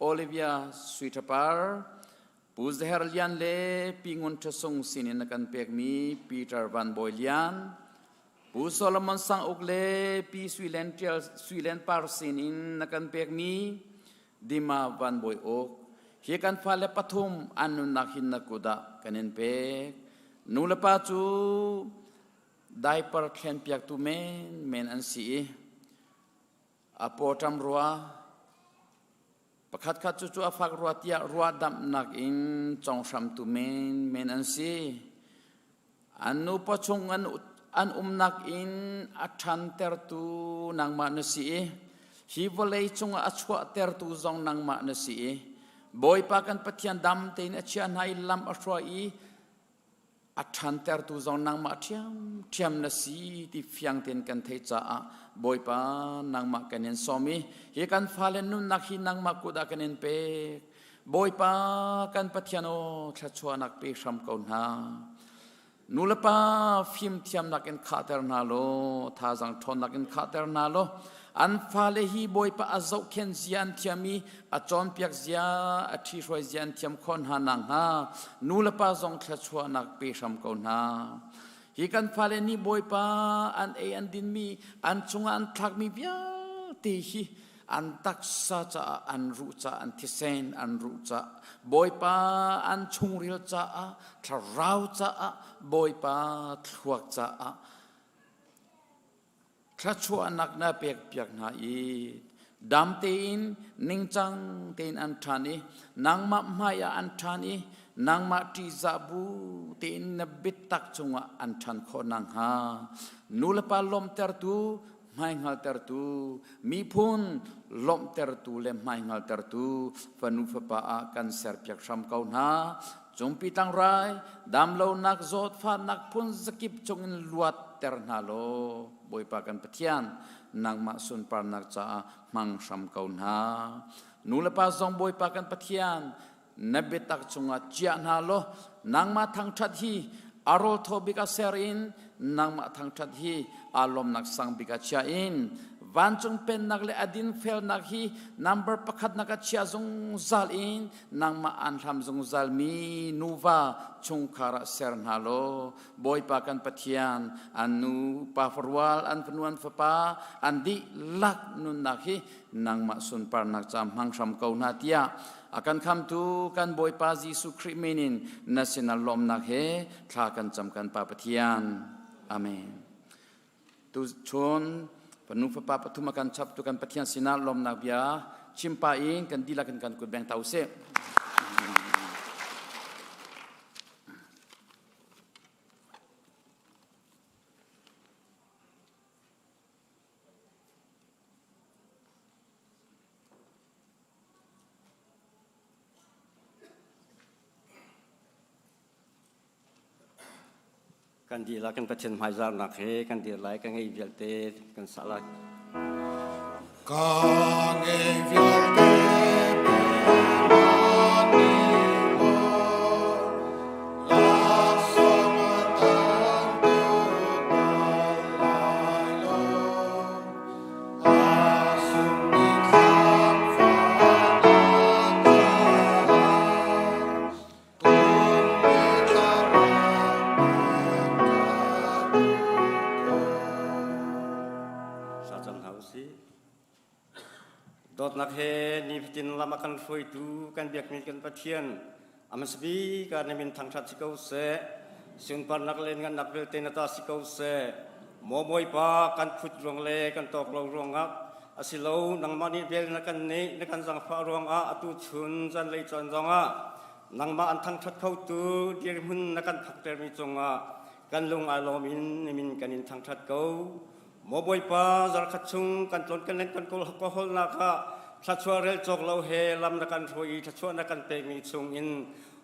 Olivia Sui Ṭha Par, Pu Zeher Lian le Pi Ngun Ṭha Sung sinin na kan pekmi Peter Van Bawi Lian, Pu Solomon Sang Uk le Pi Sui Len Ṭial Sui Len Par sinin na kan pekmi Dima Van Bawi Uk, hi kan fale pathum an nunnak hin na kut ah kan in pek. Nu le pa cu diaper thlenpiaktu menmen an si i a pawṭam rua pakhatkhat cu cu a fak rua tiah ruahdamhnak in conghramtu menmen an si. An nupa chung an, an umnak in a ṭhantertu nangmah na si i. Hi vawlei cungah a chuahtertu zong nangmah na si i Bawipa kan Pathian dam tein a chiah hna i lam a hruai i a ṭhantertu zong nangmah ṭhiamṭhiam na si ti fiang tein kan theih caah Bawipa nangmah kan in sawm i hi kan fale nunnak hi nangmah kut ah kan in pek. Bawipa kan Pathian aw thluachuahnak pe hram ko hna. Nulepa fimthiamnak in khahter hna law thazaang ṭhawnnak in khahter hna law an fale hi Bawipa a zohkhenh zia an thiam i a cawnpiak zia a ṭhihruai zia an thiam khawh hna nakhnga nulepa zong thluachuahnak pe hram ko hna. Hi kan fale nih Bawipa an ei an dinmi an cungah an thlakmi vialte hi an taksa caah an ruh caah an thisen an ruh caah Bawipa an chungril caah thlarau caah Bawipa thluak caah thluachuahnak na pek piak hna i dam tein ningcang tein an ṭhan i nangmah hmai ah an ṭhan i nangmah ṭihzah bu tein na biatak cungah an ṭhan khawh nakhnga nulepa lawmhtertu hmaihngaltertu, miphun lawmhtertu le hmaihngaltertu fanu fapa ah kan serpiak hram ko hna. Cungpi tlangrai, damlonak, zawtfahnak phun zakip cungin luatter hna law, Bawipa kan Pathian, nangmah sunparnak caah hmang hram ko hna. Nu le pa zong Bawipa kan Pathian, na biatak cungah ciah hna law nangmah thangṭhat hi a rawl thaw bik ah ser in nangmah thangṭhat hi aa lawmnak sang bik ah chia in vancung pennak le a dinfelnak hi number pakhatnak ah chia zungzal in nangmah aan hlam zungzal mi nuva chungkhar ah ser hna law Bawipa kan Pathian an nu pa farual an fanu an fapa an dihlak nunnak hi nangmah sunparnak ca hmang hram ko hna tiah a kan khamtu kan Bawipa Jesuh Khrih min in na sinah lawmnak he thla kan cam kan Pa Pathian. Amen. Tu chun fanu fapa pathum a kan chaptu kan Pathian sinah lawmnak bia chimpa in kan dihlak in kan kut beng ta usih. Kan dihlak kan Pathian hmaizarnak he kan dir lai ka ngei vialte kan sah lai. Ka ngei vialte Dawtnak he nifatin lam a kan hruaitu kan biakmi kan Pathian a hmasa bik ah na min thangṭhat si ko seh. Sunparnak le ngannak vialte na ta si ko seh. Maw Bawipa kan phut ruang le kan tawk lo ruangah a si lo nangmah nih vel na kan nih na kan zangfah ruangah atu chun zanlei caan zongah nangmah an thangṭhat khotu dirhmun na kan phaktermi cungah kan lung aa lawm in na min kan in thangṭhat ko. Maw Bawipa zarkhat chung kan tlawn kan len kan kawl ka hawlnak ah thluachuah rel cawk lo he lam na kan hruai i thluachuah na kan pekmi chungin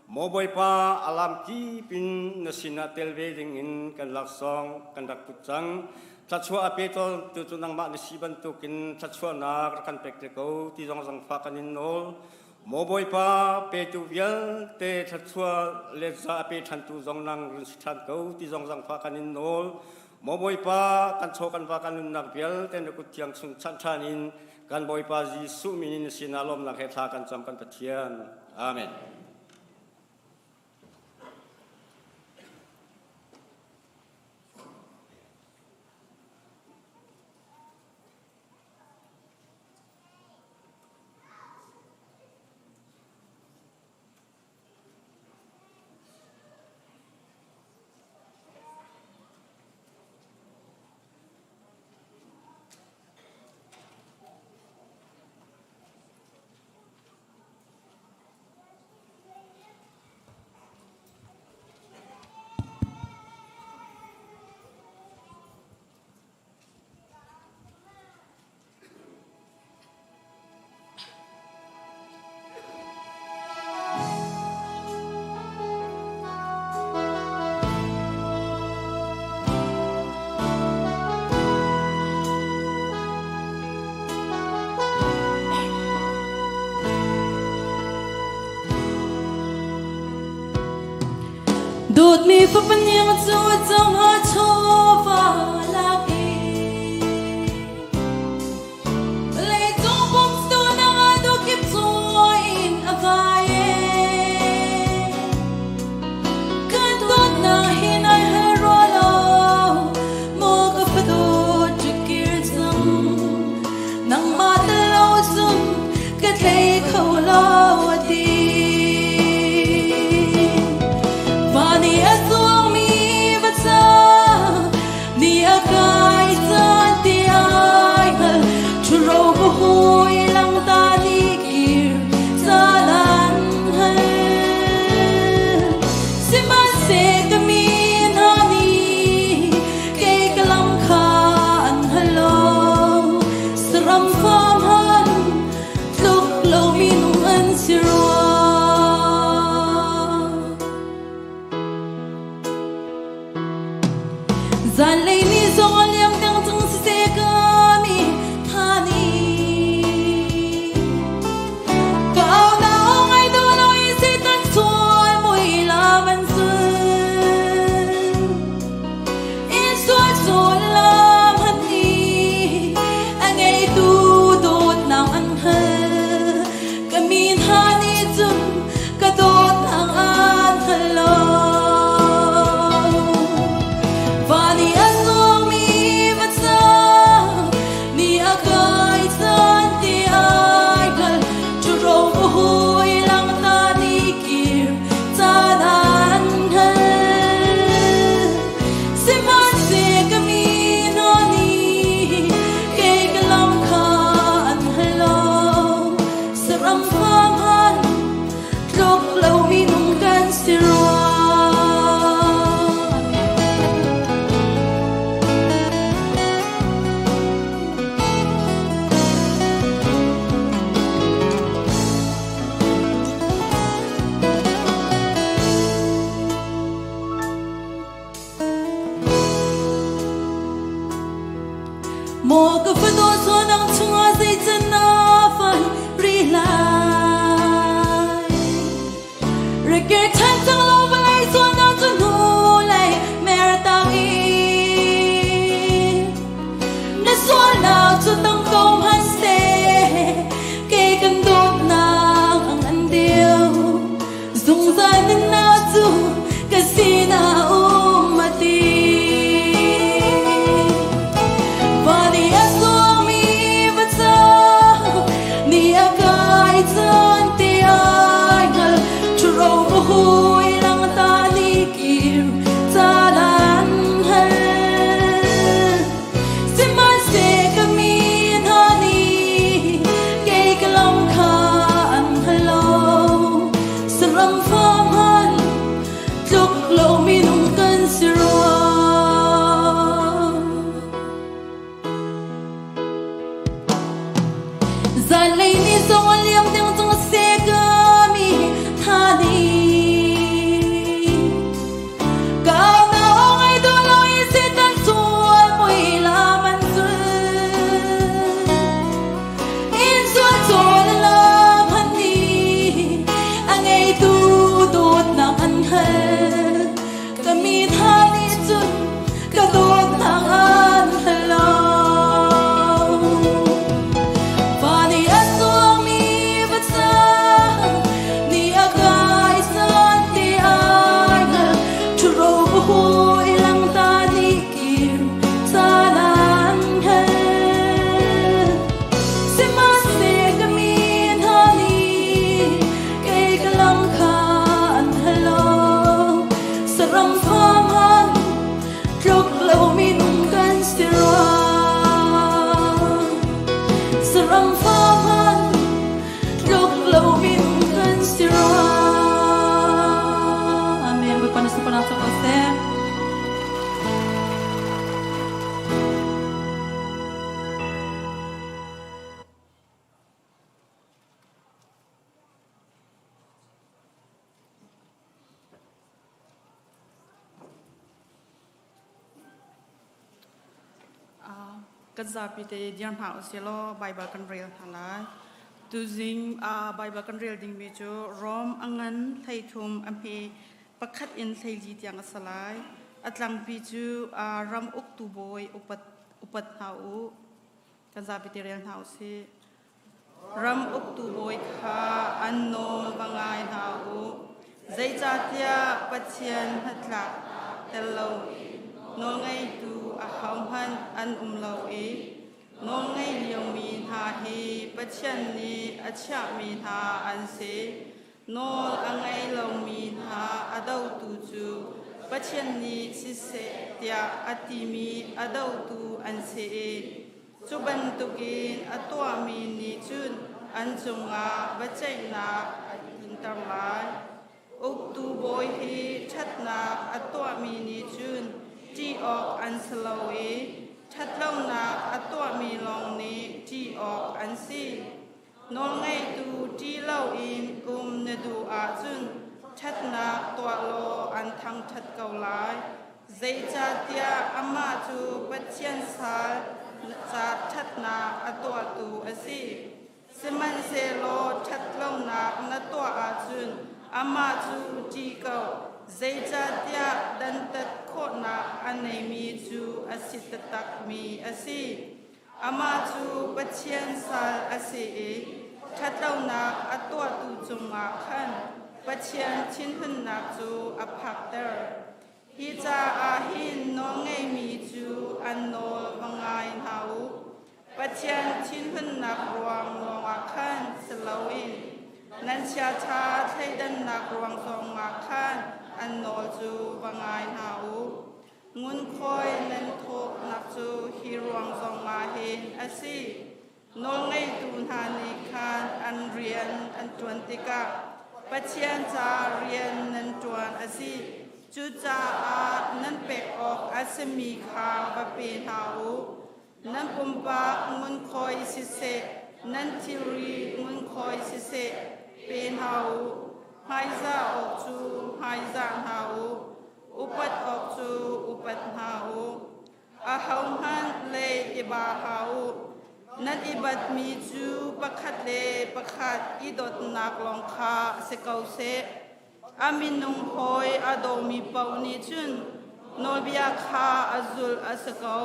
Maw Bawipa a lam kip in na sinah tel ve dingin kan laksawng kan rak put cang. Thluachuah a pe tawntu cu nangmah na si bantukin thluachuahnak rak kan pek te ko ti zong zangfah kan in nawl. Maw Bawipa petu vialte thluachuah le za a pe ṭhantu zong nang run si ṭhan ko ti zong zangfah kan in nawl. Maw Bawipa kan chaw kan va kan nunnak vialte na kut thiang chung chanh ṭhan in kan Bawipa Jesuh min in na sinah lawmnak he thla kan cam kan Pathian. Amen. Fapaniang cu cang ha chawva lak i Leicung pumstu nang a dukip in a vai e. Kan dawtnak hi nai hal rua lo, maw ka fadawt ṭikir cang. Nangmah tel lo cun ka tlei kho lo a ti. Van i a zuangmi va ca, ni a kai caan ti ai hngal, ṭhuro ka hui lang ta ni kir caan an hal. Sihmanhseh ka mi hna nih kei ka lam kha an hal lo, saram fam han tluk lo minung an si rua. Zanlei ni zong a liam dang cang siseh ka mi tha ni. Ka au na aw ngai do lo i Satan sual mui lam an zul. In sual sual lam han ni a ngeitu dawtnak an hal. Ka min ha nih cun ka dawtnak an hal lo. Van i a zuangmi va ca, ni a kai caan ti ai hngal, ṭhuro ka hui lang ta ni kir caan an hal. Sihmanhseh ka mi hna nih kei ka lam kha an hal lo, saram fam han tluk lo minung kan si rua. Maw ka fanu suanang chungah zeican na fai ri lai. Rekir ṭhan cang lo vawlei suanang cu hnu lei mer tak i na sualnak cu tang ko hmanhseh kei kan dawtnak ang an deu zungzal nunnak cu ka sinah um a ti. Van i a zuangmi va ca ni a kai caan te ai hngal ṭhuro va hui lang ta ni kir caan an hal. Sihmanhseh ka mi hna nih kei ka lam kha an hngal lo. Saram fam han tluk lo minung kan si rua. Zanlei ni zong a liam ding cang se ka mi tha ni. Ka na ngai do lo i Satan sual mui lam an zul. In sual chawl lam han ni a ngeitu dawtnak an hal. Ka mi tha nih cun ka dawtnak an hal lo. Van i a zuangmi va ca ni a kai san ti ai hngal ṭhuro va hui lang ta ni kir caan an hal. Sihmanhseh ka mi hna nih kei ka lam kha an hal lo. Saram fam han tluk lo minung kan si rua. Saram fam han tluk lo minung kan si rua. Amen. Bawipa na supanak cu ko seh. Kan zapi te dir hna usih law Baibal kan rel hna lai. Tuzing Baibal kan rel dingmi cu Rom a ngan 13 a hme. Pakhat in 14 tiang a si lai. A tlangpi cu ram uktu bawi upat, upat hna u. Kan zapi te rel hna u sih. Ram uktu bawi kha an nawl va ngai hna u. Zeicahtiah Pathian hnatlak tel lo nawlngeitu ahohmanh an um lo i nawlngei liomi hna hi Pathian nih a chiahmi hna an si. Nawl a ngei lomi hna a dotu cu Pathian nih siseh tiah a timi a dotu an si i Cu bantukin a tuahmi nih cun an cungah biaceihnak a tlunter lai. Uktu bawi hi ṭhatnak a tuahmi nih cun ṭih awk an si lo i ṭhatlonak a tuahmi lawng nih ṭih awk an si. Nawlngeitu ṭih loin um na duh ahcun ṭhatnak tuah law an thangṭhat ko lai. Zeicahtiah amah cu Pathian sal ca ṭhatnak a tuahtu a si. Sihmanhsehlaw ṭhatlonak na tuah ahcun amah cu ṭih ko, zeicahtiah dantat khawhnak a neimi cu a si taktakmi a si. Amah cu Pathian sal a si i ṭhatlonak a tuahtu cungah khan Pathian thinhunnak cu a phakter. Hi caah hin nawlngeimi cu an nawl va ngai hna u. Pathian thinhunnak ruang lawngah khan si loin nan chiaṭha thleidannak ruang zongah khan an nawl cu va ngai hna u. Ngunkhuai nan thawhnak cu hi ruang zongah hin a si. Nawlngeitu hna nih khan an rian an ṭuan tikah Pathian ca rian nan ṭuan a si. Cucaah nan pek awk a simi kha va pe hna u. Nan pumpak ngunkhuai siseh, nan thilri ngunkhuai siseh, pe hna u. Hmaizah awk cu hmaizah hna u. Upat awk cu upat hna u. Ahohmanh lei i ba hlah u. Nan i batmi cu pakhat le pakhat i dawtnak lawng kha si ko seh. A minung hawi a dawmi paoh nih cun nawlbia kha a zulh a si ko.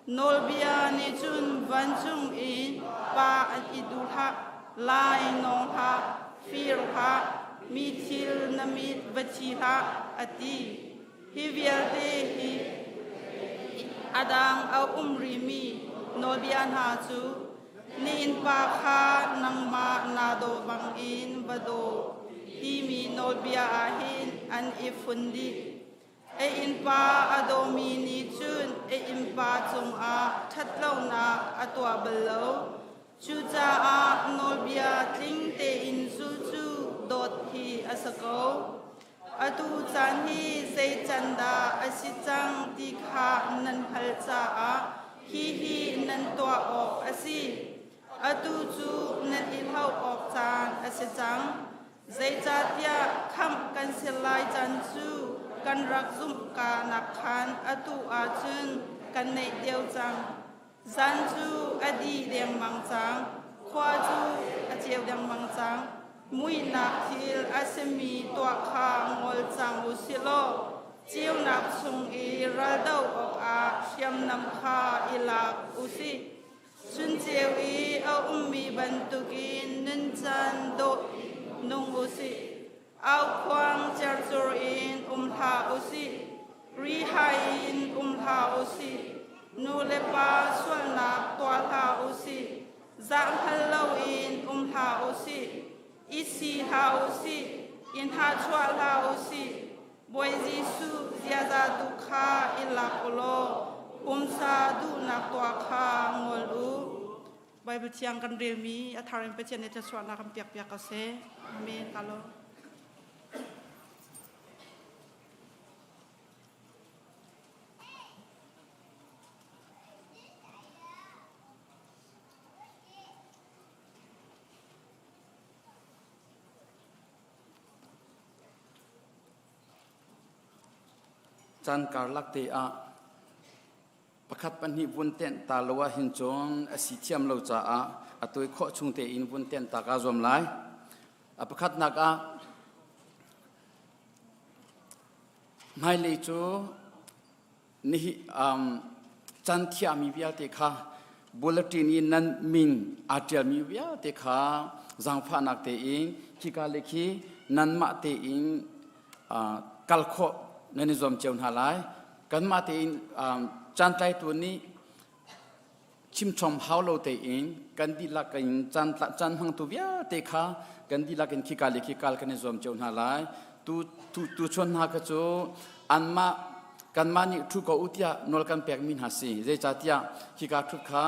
Nawlbia nih cun vancung i pa an i duh hlah, lai nawng hlah, fir hlah, mi thil na mit va thi hlah, a ti. Hi vialte hi a dang a um rihmi nawlbia hna cu na innpa kha nangmah naa dawh bangin va daw timi nawlbia ah hin an i fun dih. A innpa a dawmi nih cun a innpa cungah ṭhatlonak a tuah bal lo. Cucaah nawlbia tling tein zul cu dawt hi a si ko. Atu caan hi zei can dah a si cang ti kha nan hngalh caah hihi nan tuah awk a si. Atu cu nan i hlauh awk caan a si cang. Zeicahtiah khamh kan si lai caan cu kan rak zumhka nakkhan atu ahcun kan naih deuh cang. Zan cu a dih dengmang cang, khua cu a ceu dengmang cang. Muihnak thil a simi tuah kha ngol cang u sih law ceunak chung i raldoh awkah hriamnam kha i lak u sih. Chun-ceu i a ummi bantukin nuncan dawh nung u sih. Aukhuang cercur in um hlah u sih. Rihai in um hlah u sih. Nu le pa sualnak tuah hlah u sih. Zah hngal loin um hlah u sih. I si hlah u sih. I hnahchuah hlah u sih. Bawi Jesuh ziaza tu kha i lak u law pumsa duhnak tuah kha ngol u. Bible thiang kan relmi a thar in Pathian nih thluachuahnak kan piak piak ko seh. Amen. Ka lawm. Caan karlak te ah pakhat pahnih vun tenh ta lo ah hin cun a si thiam lo caah a tawi khawh chung tein vun tenh ta kaa zuam lai. A pakhatnak ah. Hmailei cu nihi um, can thiami vialte kha bulletin i nan min aa ṭialmi vialte kha zaangfahnak tein khika le khi nanmah tein uh, kal khawh nan i zuam cio hna lai. Kanmah tein um, caantlaitu nih chimchom hau lo tein kan dihlak in caan caan hmangtu vialte kha kan dihlak in khika le khikal kan i zuam cio hna lai. Tu tu tu chuan hna kha cu anmah kanmah nih thu ko u tiah nawl kan pekmi hna si. Zeicahtiah khika thut kha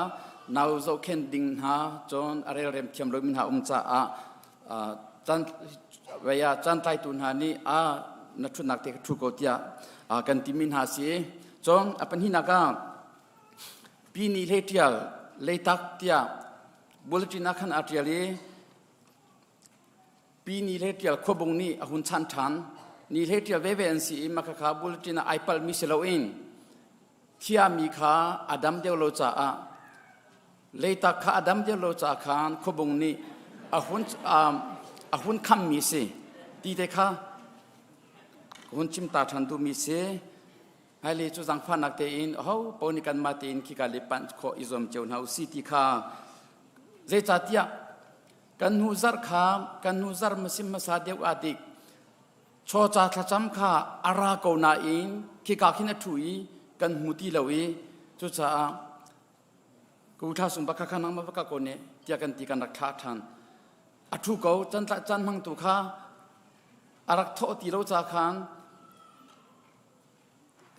nau zohkhenh ding hna cun a relrem thiam lomi hna um caah caan vei ah caan tlaitu hna nih a na thutnak te kha thu ko tiah kan timi hna si. Cun a pahnihnak ah Pi Ni Hlei Ṭial Leitak tiah bulletin ah khan aa ṭial i Pi Ni Hlei Ṭial Khuabung nih a hun chan ṭhan. Ni Hlei Ṭial veve an si i makhakha bulletin ah ai palhmi si loin thiami kha a dam deuh lo caah Leitak kha a dam deuh lo caah khan Khuabung nih a hun a hun khammi si ti te kha hun chim ta ṭhan duhmi si. Hmailei cu zaangfahnak tein aho paoh nih kanmah tein khika le panh khawh i zuam cio hna usih ti kha zeicahtiah kan hnu zarh kha kan hnu zarh masim hmasa deuh ah dik chawca thlacam kha a ra ko nain khika khin a ṭhu i kan hmu ti lo i cucaah ku thla sung bakha kha nangmah baka ko ne tiah kan ti kan rak thlah ṭhan a ṭhu ko can caan hmangtu kha a rak thawh ti lo ca khan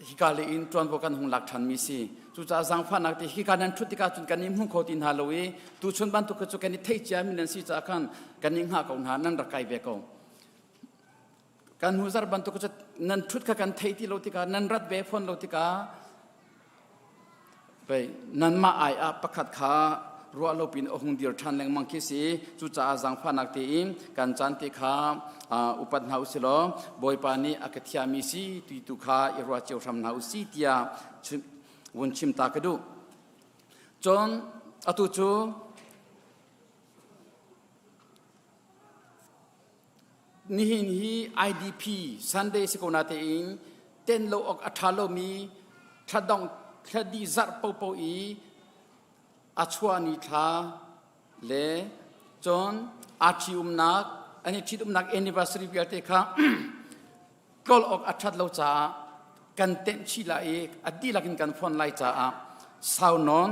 hika le in ṭuanvo kan hung lak ṭhanmi si. Cucaah zaangfahnak te hika nan ṭhut tikah cun kan i hmu kho ti hna lo i tuchun bantuk cu kan i theih ciami nan si caah khan kan i hngah ko hna nan rak kai ve ko. Kan hnu zarh bantuk cu nan ṭhut kha kan theih ti lo tikah nan rat ve fawn lo tikah Pei nanmah ai ah pakhat kha ruah lo pin a hung dir ṭhan lengmang khi si. Cucaah zaangfahnak tein kan caan te kha upat hna usih law Bawipa nih a ka thiami si ti tu kha i ruah cio hram hna usih tiah vun chim ta ka duh. Cun atu cu Nihin hi IDP Sunday si ko natein ten lo awk a ṭha lomi thladong thladi zarh popo i a chuah ni thla le cun aa ṭhi-umnak an i ṭhitumnak anniversary vialte kha tlol awk a ṭhat lo caah kan tenh chih lai i a dihlak in kan fon lai caah sau nawn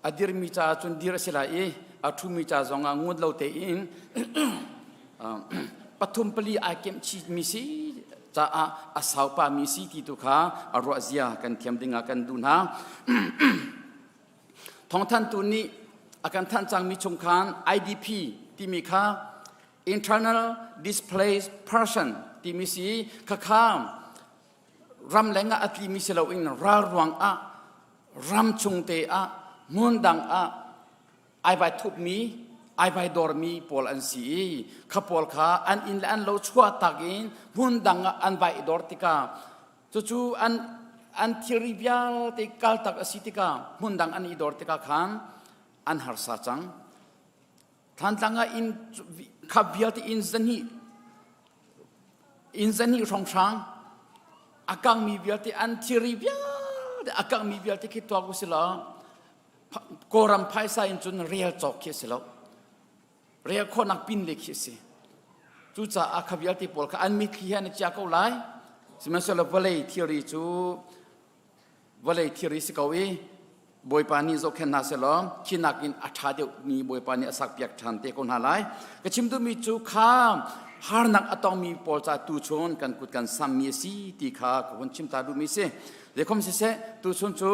a dirmi caah cun dir a si lai i a ṭhumi ca zongah ngut lo tein pathum pali ai kemh chihmi si caah a saupa mi si ti tu kha a ruah zia kan thiam dingah kan duh hna. Thawngthanhtu nih a kan thanh cangmi chung khan IDP timi kha internal displaced person timi si khakha ramleng ah a tlimi si loin ral ruang ah ram chung te ah hmun dang ah ai vai thupmi ai vai dormi pawl an si i kha pawl kha an inn le an lo chuah tak in hmun dang ah an vai dor tikah cucu an an thilri vialte kaltak a si tikah hmun dang an i dor tikah khan an harsa cang Thantlang ah inn kha vialte inn zahnih inn zahnih hrawnghrang a kangmi vialte an thilri vialte a kangmi vialte khi tuak u si law Kawlram phaisa in cun rel cawk khi a si lo rel khawhnak pin le khi a si cucaah kha vialte pawl kha an mitthli he an i chia ko lai sihmanhsehlaw vawlei thilri cu vawlei thilri si ko i Bawipa nih zohkhenh hna sehlaw khi nakin a ṭha deuhmi Bawipa nih a sakpiak ṭhan te ko hna lai. Ka chim duhmi cu kha harnak a tongmi pawl ca tuchun kan kut kan sammi a si ti kha ka hun chim ta duhmi si. Zeikhom siseh tuchun cu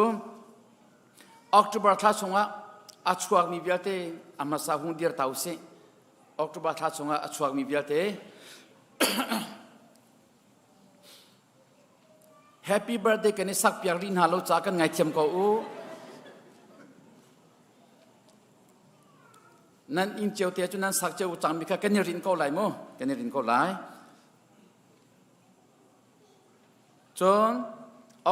October thla chungah a chuakmi vialte a hmasa hung dir ta usih. October thla chungah a chuakmi vialte Happy birthday kan i sak piak rih hna lo caah kan ngaithiam ko u. Nan inn cio te cu nan sak cio cangmi kha kan i rin ko lai mu. Kan i rin ko lai. Cun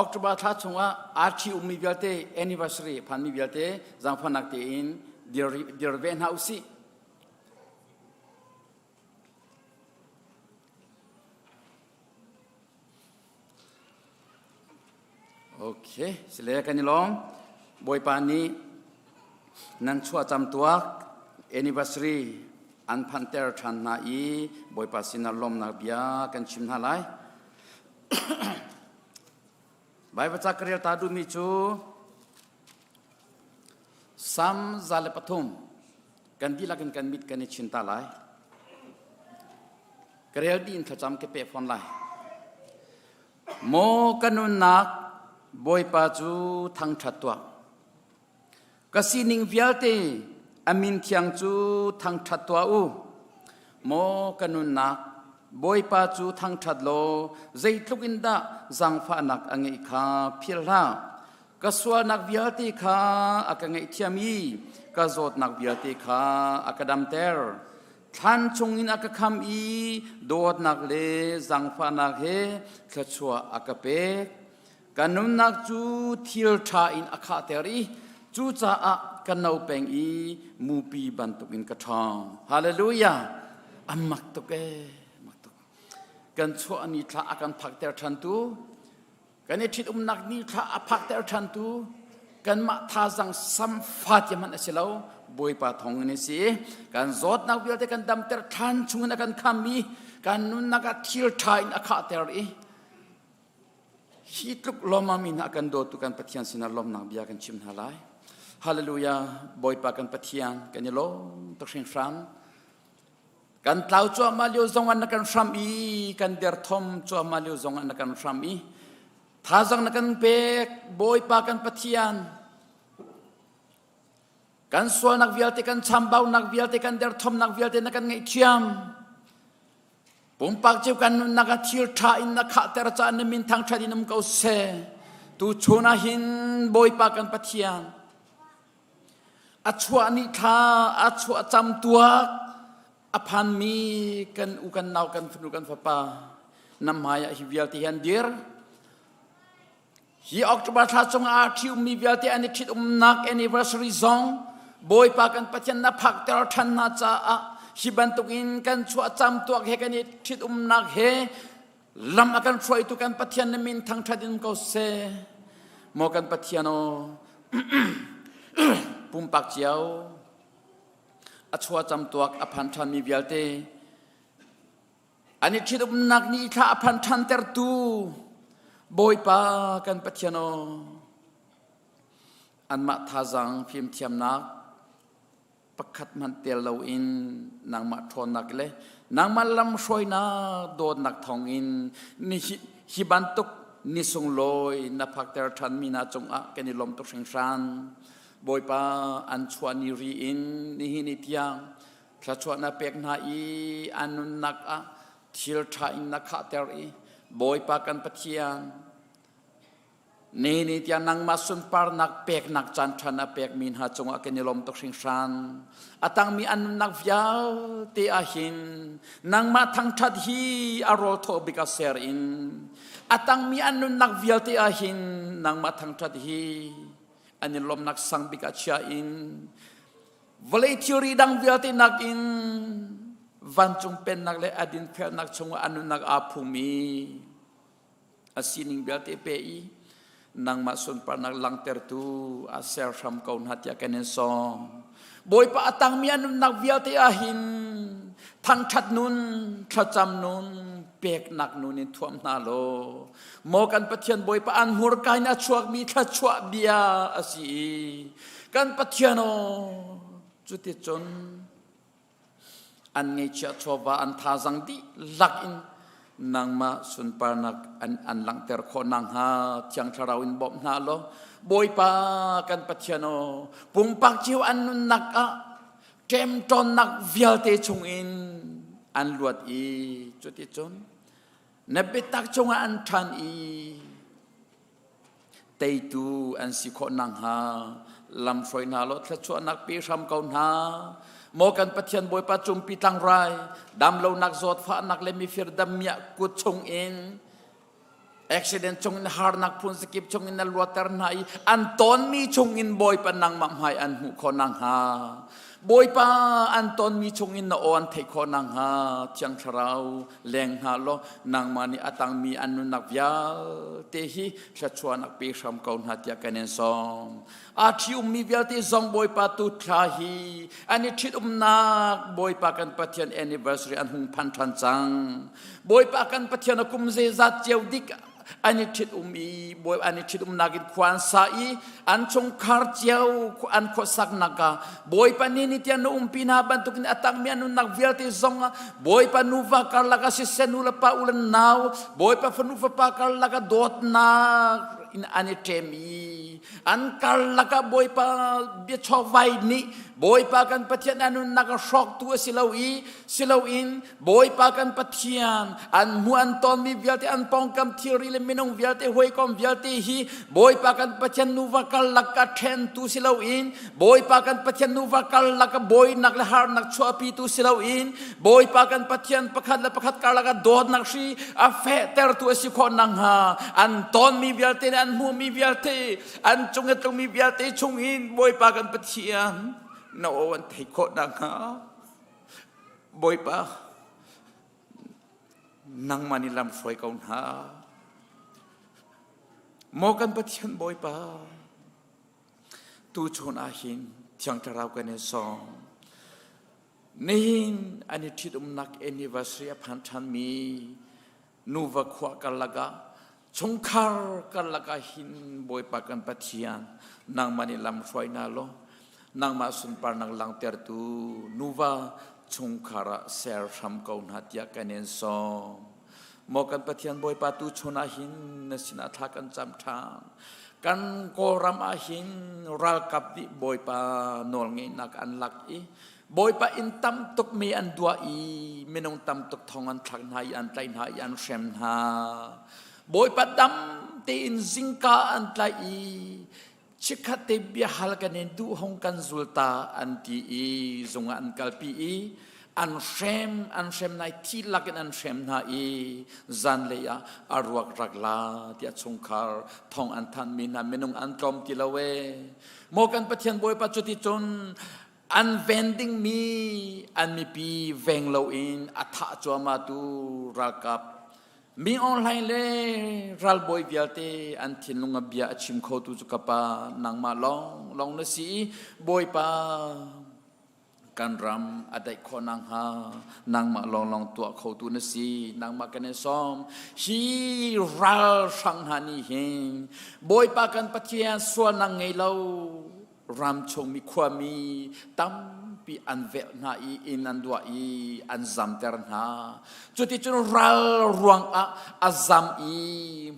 October thla chungah RT ummi vialte anniversary phanmi vialte zaangfahnak tein dir, dir ve hna usih. Okay, sile kan i lawm. Bawipa nih nan chuah cam tuak anniversary an phanter ṭhan hna i Bawipa sinah lawmnak bia kan chim hna lai. Baibal ca ka rel ta duhmi cu Sam 103 kan dihlak in kan mit kan i chin ta lai. Ka rel dih in thlacam ka peh fawn lai. Maw ka nunnak Bawipa cu thangṭhat tuah. Ka sining vialte a min thiang cu thangṭhat tuah u. Maw ka nunnak Bawipa cu thangṭhat law zeitluk in dah zaangfahnak a ngeih kha philh hlah. Ka sualnak vialte kha a ka ngaihthiam i ka zawtnak vialte kha a ka damter. Thlan chungin a ka kham i dawtnak le zaangfahnak he thluachuah a ka pek. Ka nunnak cu thil ṭha in a khahter i cucaah ka no peng i mupi bantukin ka ṭhawng. Hallelujah! A mak tuk ee, mak tuk. Kan chuah ni thla a kan phakter ṭhantu, kan i ṭhitumnak ni thla a phakter ṭhantu, kanmah thazang samfa ti hmanh a si lo, Bawipa thawng in a si. Kan zawtnak vialte kan damter thlan chungin a kan kham i kan nunnak ah thil ṭha in a khahter i Hi tluk lawmmam in a kan dawtu kan Pathian sinah lawmnak bia kan chim hna lai. Hallelujah! Bawipa kan Pathian kan i lawm tuk hringhran. Kan tlau cuahmah lio zong ah na kan hram i kan derthawm cuahmah lio zong ah na kan hram i thazang na kan pek Bawipa kan Pathian. Kan sualnak vialte kan chambaunak vialte kan derthawmnak vialte na kan ngaihthiam. Pumpak cio kan nunnak ah thil ṭha in na khahter caah na min thangṭhat in um ko seh. Tu chun ah hin Bawipa kan Pathian a chuah ni thla a chuah cam tuak a phanmi kan u kan nau kan fanu kan fapa na hmai ah hi vialte hi an dir. Hi October thla chungah aa ṭhiummi vialte an i ṭhitumnak anniversary zong Bawipa kan Pathian na phakter ṭhan hna caah hi bantukin kan chuah camtuak he kan i ṭhitumnak he lam a kan hruaitu kan Pathian na min thangṭhat in ko seh. Maw kan Pathian aw pumpak cio a chuah camtuak a phan ṭhanmi vialte An i ṭhitumnak ni thla a phan ṭhantertu Bawipa kan Pathian aw, anmah thazaang fimthiamnak pakhat hmanh tel loin nangmah ṭhawnnak le nangmah lamhruainak dawtnak thawngin ni hi bantuk ni sunglawi na phakter ṭhanmi hna cungah kan i lawm tuk hringhran. Bawipa an chuah ni ri in nihin ni tiang Thluachuah na pek hna i an nunnak ah thil ṭha in na khahter i Bawipa kan Pathian ni ni tiang nangmah sunparnak peknak caan ṭha na pekmi hna cungah kan i lawm tuk hringhran. A tangmi an nunnak vialte ah hin nangmah thangṭhat hi a rawl thaw bik ah ser in a tangmi an nunnak vialte ah hin nangmah thangṭhat hi an i lawmnak sang bik ah chia in Vawlei thilri dang vialte nakin vancung pennak le a dinfelnak chungah a nunnak aa phum i a sining vialte pe i nangmah sunparnak langhtertu a ser hram ko hna tiah kan in sawm. Bawipa a tangmi a nunnak vialte ah hin thangṭhat nun, thlacam nun, peknak nun in thuam hna law maw kan Pathian Bawipa an hmurka in a chuakmi thluachuah bia a si i Kan Pathian aw cuticun an ngeihchiah chawva an thazang dihlak in nangmah sunparnak an, an langhter khawh nakhnga Thiang Thlarau in bawmh hna law Bawipa kan Pathian aw pumpak cio an nunnak ah ṭemṭawnnak vialte chungin an luat i cuticun na biatak cungah an ṭhan i Teitu an si khawh nakhnga lamhruai hna law thluachuahnak pe hram ko hna. Maw kan Pathian Bawipa cungpi tlangrai, damlonak zawtfahnak le mifir dammiah kut chungin Accident chungin harnak phun zakip chungin na luater hna i an tonmi chungin Bawipa nangmah hmai an hmuh khawh nakhnga Bawipa an tonmi chungin na aw an theih khawh nakhnga Thiang Thlarau leng hna law nangmah nih a tangmi an nunnak vialte hi thluachuahnak pe hram ko hna tiah kan in sawm. Aa ṭhi-ummi vialte zong Bawipa tu thla hi an i ṭhit-umnak Bawipa kan Pathian anniversary an hung phan ṭhan cang. Bawipa kan Pathian a kum zeizat cio dik an i ṭhit-um i Bawi an i ṭhit-umnak in khua an sa i an chungkhar cio an khuasaknak ah Bawipa ni ni tiang na umpi hna bantukin a tangmi an nunnak vialte zong ah Bawipa nuva karlak ah siseh nu le pa u le nau Bawipa fanu fapa karlak ah dawtnak in an i ṭem i an karlak ah Bawipa biachawkvai nih Bawipa kan Pathian a nunnak a hrawktu a si lo i si loin Bawipa kan Pathian an hmu an tonmi vialte an pawngkam thilri le minung vialte hawikom vialte hi Bawipa kan Pathian nuva karlak ah ṭhentu si loin Bawipa kan Pathian nuva karlak ah bawinak le harnak chuahpitu si loin Bawipa kan Pathian pakhat le pakhat karlak ah dawtnak hri a fehtertu a si khawh nakhnga an tonmi vialte le an hmuhmi vialte an cung i tlungmi vialte chungin Bawipa kan Pathian na aw an theih khawh nakhnga Bawipa nangmah nih lam hruai ko hna maw kan Pathian Bawipa tuchun ah hin Thiang Thlarau kan in sawm Nihin an i ṭhitumnak anniversary a phan ṭhanmi nuva khua karlak ah chungkhar karlak ah hin Bawipa kan Pathian nangmah nih lam hruai hna law nangmah sunparnak langhtertu nuva chungkhar ah ser hram ko hna tiah kan in sawm. Maw kan Pathian Bawipa tu chun ah hin na sinah thla kan cam ṭhan. Kan Kawlram ah hin ralkap nih Bawipa nawlngeihnak an lak i Bawipa inn tam tuk mi an duah i minung tam tuk thong an thlak hna i an tlaih hna i an hrem hna. Bawipa dam tein zingka an tlaih i chikkhat te biahal kan in duh hong kan zul ta an ti i zung ah an kalpi i an hrem an hrem nai thi lakin an hrem hna i zanlei ah a ruak rak la tiah chungkhar thong an than mi hna minung an tlawm ti lo e maw kan Pathian Bawipa cuti cun an ven dingmi an mipi veng loin a thah cuahmah tu ralkap mi online le ralbawi vialte an thinlung a bia a chim khotu cu ka pa nangmah lawng lawng na si i Bawipa kan ram a daih khawh nakhnga nangmah lawnglawng tuah khotu na si nangmah kan i sawm hi ralhrang hna nih hin Bawipa kan Pathian sualnak ngei lo ram chungmi khuami tampi an velh hna i inn an duah i an zamter hna cuticun ral ruangah a zam i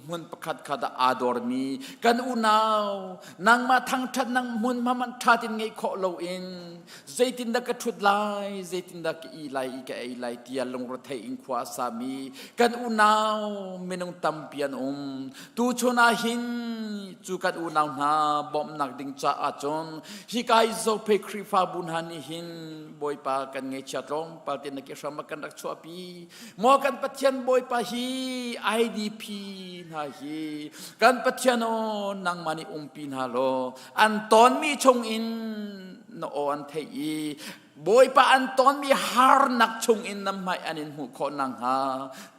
hmun pakhat khat ah aa dormi kan unau nangmah thangṭhat nang hmun hmanh ṭha tin ngeih khawh loin zeitindah ka ṭhut lai zeitindah ka ih lai i ka ei lai tiah lungrethei in khua a sami kan unau minung tampi an um Tuchun ah hin cu kan unau hna bawmhnak ding caah cun hika i Zophei Khrihfabu hna nih hin Bawipa kan ngeichia tlawmpal te na ke hram ah kan rak chuahpi. Maw kan Pathian Bawipa hi IDP hna hi kan Pathian aw nangmah nih umpi hna law an tonmi chungin na aw an theih i Bawipa an tonmi harnak chungin na hmai an in hmuh khawh nakhnga